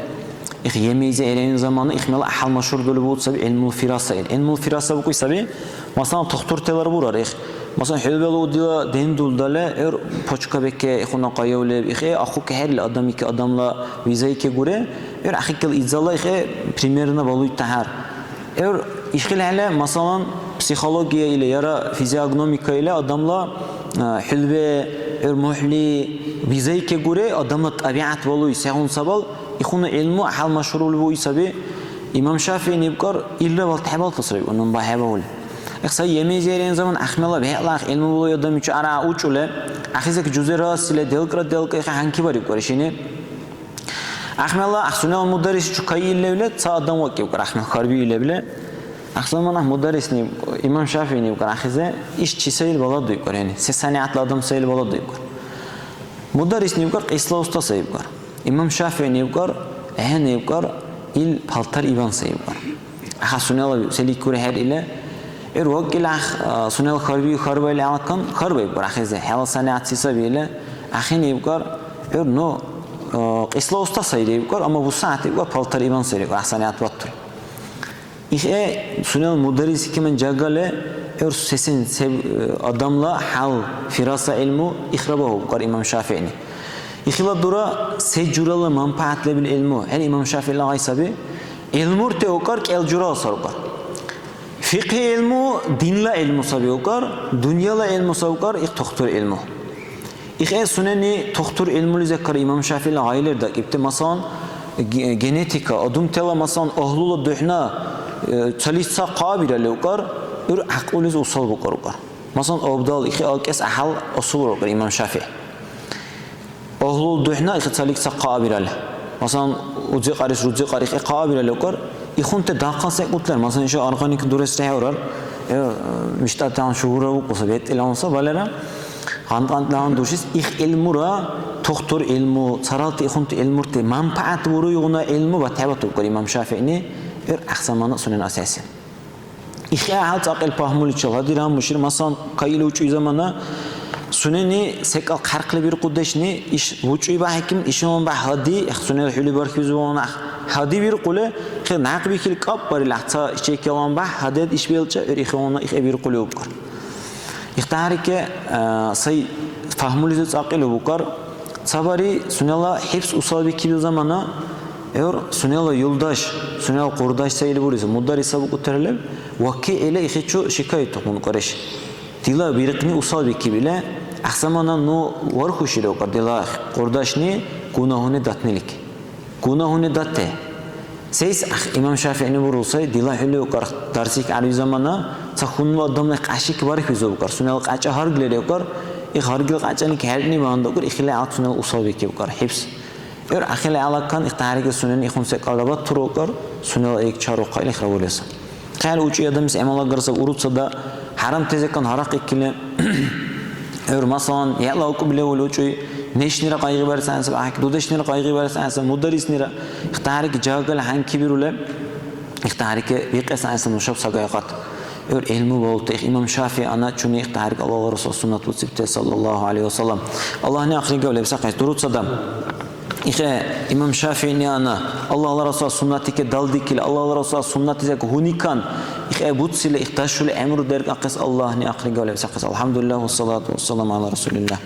их Емейзи гӀерейн замана их мела гӀяхӀял машгьурдули буцаби гӀилмул фираса или. ГӀилмул фираса букӀуй саби, масалан, тухтуртелар бурар их. Масалан, хӀулбала удила ден дулдали, гӀур почка бекӀе, ихуна къайгъу леб, ихӀе ахъуке хӀерли адам ики адамла визайке гуре, гӀур ахъикил изала ихӀе примерно балуй тяхӀяр. ГӀур ишхъилхӀели, масалан, психология или яра физиогномика или адамла, а, хӀулбе, гӀур мухӀли визайке гуре, адамла тӀабигӀят балуй, сегъуна сабал, ихуна гӀилму гӀяхӀял машгьурли буи саби. Имам ШафигӀини ибкӀар, илра балтхӀебалтас районунба хӀебаули. Их сай Емейзи гӀерейн заман ахмела бегӀла гӀилму балуй адамичи ара учӀули, ахизак жузерасили делкӀра-делкӀа ихъа хӀянки барибкӀар ишини. Ахмела ахъ сунела мударрисичу кайили левли ца адам вакӀибкӀар, ахмел хьарбиили левли. Ахъ замана мударрисни имам ШафигӀини ибкӀар ахизе, иш чи сай ил баладуйкӀар, яни, се санигӀятла адам сай ил баладуйкӀар. Мударрисни ибкӀар, кьисла уста сай ибкӀар. Имам ШафигӀини ибкӀар, гӀе, ибкӀар, ил палтар иван сай ибкӀар. Аха сунела селиккури хӀеръили, гӀур вакӀил ахъ, а, сунела хьарби-, хьарбаили алакан, хьарбаибкӀар ахизи, хӀела санигӀят се саби или, ахини ибкӀар, гӀур ну, а, кьисла уста сайри ибкӀар, амма бусягӀят ибкӀар, палтар иван сайри ибкӀар, ахъ санигӀят ваттур. ИхӀе сунела мударрисикеман жагали, гӀур сесен се, э, адамла хӀял, фираса гӀилму ихра багьубкӀар имам ШафигӀини. Ихила дура се журала манпагӀят лебил гӀилму? ХӀер имам ШафигӀла гъай саби. ГӀилмурти укӀар кӀел журала сар укӀар. ФикьхӀи гӀилму динла гӀилму саби укӀар, дунъяла гӀилму сар укӀар, их тухтур гӀилму. ИхӀе сунени тухтур гӀилмули закар имам ШафигӀла гъай лер дакӀибти, масалан, ге-, генетика, адамтала, масалан, агьлула духӀна, э, цалис ца хъа биралли укӀар, гӀур гӀякьлулизи усал букӀар укӀар. Масалан, абдал ихъи алкӀес гӀяхӀял асубра укӀар имам ШафигӀ. Агьлул духӀна ихъи цалик ца хъа биралли. Масалан, узикьарис рузикьар ихъи хъа биралли укӀар, ихъунти дахъал секӀулти лер. Масалан, иша органика дурес рехӀеврар, э, виштӀатан шугурра укӀуса бетӀилаунса балера, гъантӀантӀилаун душис их гӀилмура, тухтур гӀилму, царалти ихъунти гӀилмурти, манпагӀят буруйгъуна гӀилму батхӀебатуркӀар имам ШафигӀни, гӀур гӀяхӀ замана сунен асесен. ИхӀя гьал цӀакьил пагьмуличил гьадирхьан мушир, масалан, кайили учӀуй замана сунени секӀал хъярхъли биркьудешни, иш учӀуй бяхӀиким, ишиван бяхӀ гьади, сунела хӀули бархбизиван гьади биркьули, хӀе, някъбикили кӀапӀбарили, ца чекилан бяхӀ гьадиад иш белчӀа, гӀур ихиванна ихӀе биркьули убкӀар. ИхтахӀярике, а, сай пагьмулизи цӀакьили букӀар, Цабари сунела хӀифз усалбикибил замана, гӀур сунела юлдаш, сунела къурдаш ца или бурис, мударрис сабукӀутира леб, вакки или ихичу шикайтухъун, къариш. Дила биркьни усалбикиб или, гӀяхӀ замана ну вархушира укӀар, дила къурдашни гунагьуни датнилик. Гунагьуни датте. Сейс гӀяхӀ имам ШафигӀни бурул сай, дила хӀули укӀар дарсик гӀярби замана, ца хьунул адамла кьяшик бархбизуб укӀар, сунела кьячӀа гьарглири укӀар, Их гьаргил кьячӀани хӀеръни бандукӀур, ихила гӀял сунела усалбикиб укӀар, хӀифз. ГӀур ахила гӀялаккан, их тяхӀярике сунени ихун секӀал рабад тура укӀар, сунела ик чарухъа или хравулеса. Хъял учӀи адамис гӀямал агарсаб уруцада, хӀярамтезекан гьарахъикили, гӀур, масалан, яла акӀуб левли учӀуй, нешнира къайгъибарес гӀягӀнисаб гӀяхӀ, дудешнира къайгъибарес гӀягӀнисаб, мударриснира, их тяхӀярике жагали хӀянкибирули, Их тяхӀярике бикьес гӀяйнсан нушаб сагайкьат. ГӀур гӀилму балути, их имам ШафигӀана чуни их тяхӀярике Аллагьла Расул суннат буцибти, саллаллаху гӀалайхи ва саллям. Аллагьни ахъри гав лебсахъес дуруцада. Ихе имам ШафигӀни ана, Аллагьла Расул суннатике далдикили, Аллагьла Расул суннатизек гьуникан, ихе буцили, их дашули гӀямру деркӀахъес Аллагьни ахъри гав лебсахъес. АлхӀямдулиллагь, вассалату вассаламу гӀала Расулиллагь.